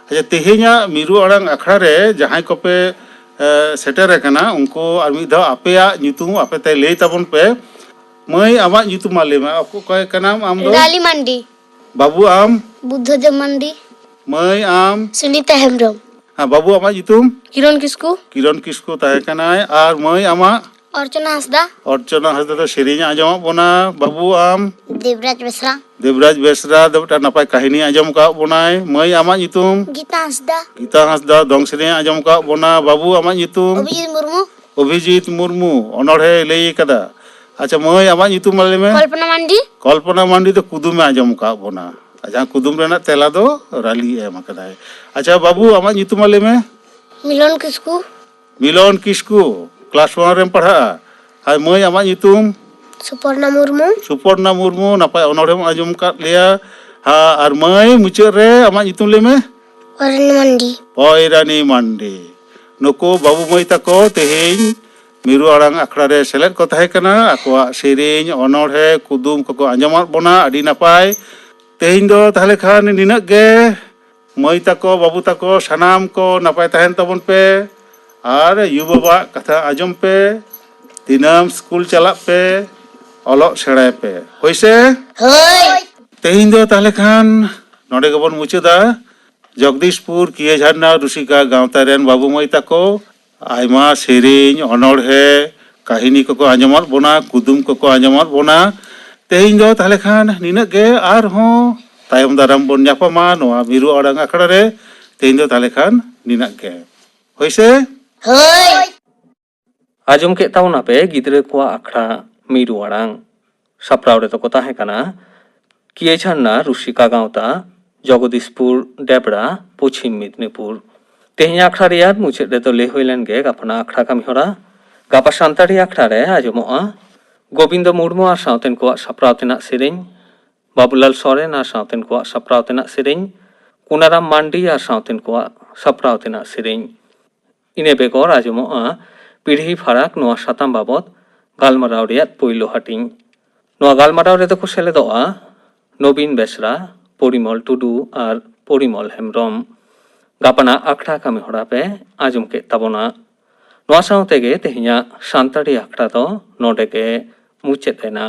ᱟᱪᱪᱷᱟ, ᱛᱮᱦᱮᱧᱟᱜ ᱢᱤᱨᱩ ᱟᱲᱟᱝ ᱟᱠᱷᱲᱟ ᱨᱮ ᱡᱟᱦᱟᱸᱭ ᱠᱚᱯᱮ, ᱮ, ᱥᱮᱴᱮᱨ ᱟᱠᱟᱱᱟ, ᱩᱱᱠᱩ ᱟᱨ ᱢᱤᱫ ᱫᱷᱟᱣ ᱟᱯᱮᱭᱟᱜ ᱧᱩᱛᱩᱢ ᱟᱯᱮ ᱛᱮ ᱞᱟᱹᱭ ᱛᱟᱵᱚᱱ ᱯᱮ᱾ ᱢᱟᱹᱭ, ᱟᱢᱟᱜ ᱧᱩᱛᱩᱢ ᱢᱟ ᱞᱟᱹᱭ ᱢᱮ, ᱚᱠᱚ-, ᱚᱠᱚᱭ ᱠᱟᱱᱟᱢ ᱟᱢ ᱫᱚ? ᱞᱟᱞᱤ ᱢᱟᱱᱰᱤ᱾ ᱵᱟᱹᱵᱩ, ᱟᱢ? ᱵᱩᱫᱽᱫᱷᱚᱫᱮᱵ ᱢᱟᱱᱰᱤ᱾ ᱢᱟᱹᱭ, ᱟᱢ? ᱥᱩᱱᱤᱛᱟ ᱦᱮᱢᱵᱨᱚᱢ᱾ ᱦᱮᱸ, ᱵᱟᱹᱵᱩ, ᱟᱢᱟᱜ ᱧᱩᱛᱩᱢ? ᱠᱤᱨᱚᱱ ᱠᱤᱥᱠᱩ᱾ ᱠᱤᱨᱚᱱ ᱠᱤᱥᱠᱩ ᱛᱟᱦᱮᱸ ᱠᱟᱱᱟᱭ᱾ ᱟᱨ ᱢᱟᱹᱭ, ᱟᱢᱟᱜ? ᱚᱨᱪᱚᱱᱟ ᱦᱟᱸᱥᱫᱟ᱾ ᱚᱨᱪᱚᱱᱟ ᱦᱟᱸᱥᱫᱟ ᱫᱚ ᱥᱮᱨᱮᱧ ᱮ ᱟᱸᱡᱚᱢᱟᱜ ᱵᱚᱱᱟ᱾ ᱵᱟᱹᱵᱩ, ᱟᱢ? ᱫᱮᱵᱽᱨᱟᱡᱽ ᱵᱮᱥᱨᱟ᱾ ᱫᱮᱵᱽᱨᱟᱡᱽ ᱵᱮᱥᱨᱟ ᱫᱚ ᱢᱤᱫᱴᱟᱝ ᱱᱟᱯᱟᱭ ᱠᱟᱹᱦᱱᱤ ᱟᱸᱡᱚᱢ ᱟᱠᱟᱫ ᱵᱚᱱᱟᱭ᱾ ᱢᱟᱹᱭ, ᱟᱢᱟᱜ ᱧᱩᱛᱩᱢ? ᱜᱤᱛᱟ ᱦᱟᱸᱥᱫᱟ᱾ ᱜᱤᱛᱟ ᱦᱟᱸᱥᱫᱟ ᱫᱚᱝ ᱥᱮᱨᱮᱧ ᱮ ᱟᱸᱡᱚᱢ ᱟᱠᱟᱫ ᱵᱚᱱᱟ᱾ ᱵᱟᱹᱵᱩ, ᱟᱢᱟᱜ ᱧᱩᱛᱩᱢ? ᱚᱵᱷᱤᱡᱤᱛ ᱢᱩᱨᱢᱩ᱾ ᱚᱵᱷᱤᱡᱤᱛ ᱢᱩᱨᱢᱩ ᱚᱱᱚᱬᱦᱮᱭ ᱞᱟᱹᱭ ᱟᱠᱟᱫᱟ᱾ ᱟᱪᱪᱷᱟ ᱢᱟᱹᱭ, ᱟᱢᱟᱜ ᱧᱩᱛᱩᱢ ᱢᱟ ᱞᱟᱹᱭ ᱢᱮ᱾ ᱠᱚᱞᱯᱚᱱᱟ ᱢᱟᱱᱰᱤ᱾ ᱠᱚᱞᱯᱚᱱᱟ ᱢᱟᱱᱰᱤ ᱫᱚ ᱠᱩᱫᱩᱢᱮ ᱟᱸᱡᱚᱢ ᱟᱠᱟᱫ ᱵᱚᱱᱟ᱾ ᱟᱨ ᱡᱟᱦᱟᱸ ᱠᱩᱫᱩᱢ ᱨᱮᱱᱟᱜ ᱛᱮᱞᱟ ᱫᱚ ᱨᱟᱹᱞᱤ ᱮ ᱮᱢ ᱟᱠᱟᱫᱟᱭ᱾ ᱟᱪᱪᱷᱟ ᱵᱟᱹᱵᱩ, ᱟᱢᱟᱜ ᱧᱩᱛᱩᱢ ᱢᱟ ᱞᱟᱹᱭ ᱢᱮ᱾ ᱢᱤᱞᱚᱱ ᱠᱤᱥᱠᱩ᱾ ᱢᱤᱞᱚᱱ ᱠᱤᱥᱠᱩ, ᱠᱞᱟᱥ ᱳᱣᱟᱱ ᱨᱮᱢ ᱯᱟᱲᱦᱟᱜᱼᱟ᱾ ᱟᱨ ᱢᱟᱹᱭ, ᱟᱢᱟᱜ ᱧᱩᱛᱩᱢ? ᱥᱩᱯᱚᱨᱱᱟ ᱢᱩᱨᱢᱩ᱾ ᱥᱩᱯᱚᱨᱱᱟ ᱢᱩᱨᱢᱩ, ᱱᱟᱯᱟᱭ ᱚᱱᱚᱬᱦᱮᱢ ᱟᱸᱡᱚᱢ ᱟᱠᱟᱫ ᱞᱮᱭᱟ᱾ ᱦᱟ, ᱟᱨ ᱢᱟᱹᱭ, ᱢᱩᱪᱟᱹᱫ ᱨᱮ ᱟᱢᱟᱜ ᱧᱩᱛᱩᱢ ᱞᱟᱹᱭ ᱢᱮ᱾ ᱯᱚᱭᱨᱟᱱᱤ ᱢᱟᱱᱰᱤ᱾ ᱯᱚᱭᱨᱟᱱᱤ ᱢᱟᱱᱰᱤ᱾ ᱱᱩᱠᱩ ᱵᱟᱹᱵᱩ ᱢᱟᱹᱭ ᱛᱟᱠᱚ ᱛᱮᱦᱮᱧ ᱢᱤᱨᱩ ᱟᱲᱟᱝ ᱟᱠᱷᱲᱟ ᱨᱮ ᱥᱮᱞᱮᱫ ᱠᱚ ᱛᱟᱦᱮᱸ ᱠᱟᱱᱟ᱾ ᱟᱠᱚᱣᱟᱜ ᱥᱮᱨᱮᱧ, ᱚᱱᱚᱬᱦᱮ, ᱠᱩᱫᱩᱢ ᱠᱚᱠᱚ ᱟᱸᱡᱚᱢᱟᱫ ᱵᱚᱱᱟ᱾ ᱟᱹᱰᱤ ᱱᱟᱯᱟᱭ᱾ ᱛᱮᱦᱮᱧ ᱫᱚ ᱛᱟᱦᱞᱮ ᱠᱷᱟᱱ ᱱᱤᱱᱟᱹᱜ ᱜᱮ᱾ ᱢᱟᱹᱭ ᱛᱟᱠᱚ, ᱵᱟᱹᱵᱩ ᱛᱟᱠᱚ, ᱥᱟᱱᱟᱢ ᱠᱚ ᱱᱟᱯᱟᱭ ᱛᱟᱦᱮᱱ ᱛᱟᱵᱚᱱ ᱯᱮ᱾ ᱟᱨ ᱭᱩ ᱵᱟᱵᱟᱣᱟᱜ ᱠᱟᱛᱷᱟ ᱟᱸᱡᱚᱢ ᱯᱮ᱾ ᱫᱤᱱᱟᱹᱢ ᱥᱠᱩᱞ ᱪᱟᱞᱟᱜ ᱯᱮ, ᱚᱞᱚᱜ ᱥᱮᱬᱟᱭ ᱯᱮ᱾ ᱦᱳᱭ ᱥᱮ? ᱦᱳᱭ᱾ ᱛᱮᱦᱮᱧ ᱫᱚ ᱛᱟᱦᱞᱮ ᱠᱷᱟᱱ ᱱᱚᱰᱮ ᱜᱮᱵᱚᱱ ᱢᱩᱪᱟᱹᱫᱟ᱾ ᱡᱚᱜᱽᱫᱤᱥᱯᱩᱨ ᱠᱤᱭᱟᱹ ᱡᱷᱟᱨᱱᱟ ᱨᱩᱥᱤᱠᱟ ᱜᱟᱶᱛᱟ ᱨᱮᱱ ᱵᱟᱹᱵᱩ ᱢᱟᱹᱭ ᱛᱟᱠᱚ ᱟᱭᱢᱟ ᱥᱮᱨᱮᱧ, ᱚᱱᱚᱬᱦᱮ, ᱠᱟᱹᱦᱱᱤ ᱠᱚᱠᱚ ᱟᱸᱡᱚᱢᱟᱫ ᱵᱚᱱᱟ, ᱠᱩᱫᱩᱢ ᱠᱚᱠᱚ ᱟᱸᱡᱚᱢᱟᱫ ᱵᱚᱱᱟ᱾ ᱛᱮᱦᱮᱧ ᱫᱚ ᱛᱟᱦᱞᱮ ᱠᱷᱟᱱ ᱱᱤᱱᱟᱹᱜ ᱜᱮ᱾ ᱟᱨᱦᱚᱸ ᱛᱟᱭᱚᱢ ᱫᱟᱨᱟᱢ ᱵᱚᱱ ᱧᱟᱯᱟᱢᱟ ᱱᱚᱣᱟ ᱢᱤᱨᱩ ᱟᱲᱟᱝ ᱟᱠᱷᱲᱟ ᱨᱮ᱾ ᱛᱮᱦᱮᱧ ᱫᱚ ᱛᱟᱦᱞᱮ ᱠᱷᱟᱱ ᱱᱤᱱᱟᱹᱜ ᱜᱮ᱾ ᱦᱳᱭ ᱥᱮ? ᱦᱳᱭ᱾ ᱟᱸᱡᱚᱢ ᱠᱮᱫ ᱛᱟᱵᱚᱱᱟᱯᱮ ᱜᱤᱫᱽᱨᱟᱹ ᱠᱚᱣᱟᱜ ᱟᱠᱷᱲᱟ ᱢᱤᱨᱩ ᱟᱲᱟᱝ᱾ ᱥᱟᱯᱲᱟᱣ ᱨᱮᱫᱚ ᱠᱚ ᱛᱟᱦᱮᱸ ᱠᱟᱱᱟ ᱠᱤᱭᱟᱹ ᱡᱷᱟᱨᱱᱟ ᱨᱩᱥᱤᱠᱟ ᱜᱟᱶᱛᱟ, ᱡᱚᱜᱚᱫᱤᱥᱯᱩᱨ ᱰᱮᱵᱽᱨᱟ, ᱯᱚᱪᱷᱤᱢ ᱢᱮᱫᱽᱱᱤᱯᱩᱨ᱾ ᱛᱮᱦᱮᱧ ᱟᱠᱷᱲᱟ ᱨᱮᱭᱟᱜ ᱢᱩᱪᱟᱹᱫ ᱨᱮᱫᱚ ᱞᱟᱹᱭ ᱦᱩᱭ ᱞᱮᱱ ᱜᱮ ᱜᱟᱯᱟᱱᱟᱜ ᱟᱠᱷᱲᱟ ᱠᱟᱹᱢᱤ ᱦᱚᱨᱟ᱾ ᱜᱟᱯᱟ ᱥᱟᱱᱛᱟᱲᱤ ᱟᱠᱷᱲᱟ ᱨᱮ ᱟᱸᱡᱚᱢᱚᱜᱼᱟ ᱜᱳᱵᱤᱱᱫᱚ ᱢᱩᱨᱢᱩ ᱟᱨ ᱥᱟᱶᱛᱮᱱ ᱠᱚᱣᱟᱜ ᱥᱟᱯᱲᱟᱣ ᱛᱮᱱᱟᱜ ᱥᱮᱨᱮᱧ, ᱵᱟᱵᱩᱞᱟᱞ ᱥᱚᱨᱮᱱ ᱟᱨ ᱥᱟᱶᱛᱮᱱ ᱠᱚᱣᱟᱜ ᱥᱟᱯᱲᱟᱣ ᱛᱮᱱᱟᱜ ᱥᱮᱨᱮᱧ, ᱠᱩᱱᱟᱨᱟᱢ ᱢᱟᱱᱰᱤ ᱟᱨ ᱥᱟᱶᱛᱮᱱ ᱠᱚᱣᱟᱜ ᱥᱟᱯᱲᱟᱣ ᱛᱮᱱᱟᱜ ᱥᱮᱨᱮᱧ᱾ ᱤᱱᱟᱹ ᱵᱮᱜᱚᱨ ᱟᱸᱡᱚᱢᱚᱜᱼᱟ ᱯᱤᱲᱦᱤ ᱯᱷᱟᱨᱟᱠ ᱱᱚᱣᱟ ᱥᱟᱛᱟᱢ ᱵᱟᱵᱚᱛ ᱜᱟᱞᱢᱟᱨᱟᱣ ᱨᱮᱭᱟᱜ ᱯᱳᱭᱞᱳ ᱦᱟᱹᱴᱤᱧ᱾ ᱱᱚᱣᱟ ᱜᱟᱞᱢᱟᱨᱟᱣ ᱨᱮᱫᱚ ᱠᱚ ᱥᱮᱞᱮᱫᱚᱜᱼᱟ ᱱᱚᱵᱤᱱ ᱵᱮᱥᱨᱟ, ᱯᱚᱨᱤᱢᱚᱞ ᱴᱩᱰᱩ ᱟᱨ ᱯᱚᱨᱤᱢᱚᱞ ᱦᱮᱢᱵᱨᱚᱢ᱾ ᱜᱟᱯᱟᱱᱟᱜ ᱟᱠᱷᱲᱟ ᱠᱟᱹᱢᱤ ᱦᱚᱨᱟ ᱯᱮ ᱟᱸᱡᱚᱢ ᱠᱮᱫ ᱛᱟᱵᱚᱱᱟ᱾ ᱱᱚᱣᱟ ᱥᱟᱶ ᱛᱮᱜᱮ ᱛᱮᱦᱮᱧᱟᱜ ᱥᱟᱱᱛᱟᱲᱤ ᱟᱠᱷᱲᱟ ᱫᱚ ᱱᱚᱰᱮ ᱜᱮ ᱢᱩᱪᱟᱹᱫ ᱮᱱᱟ᱾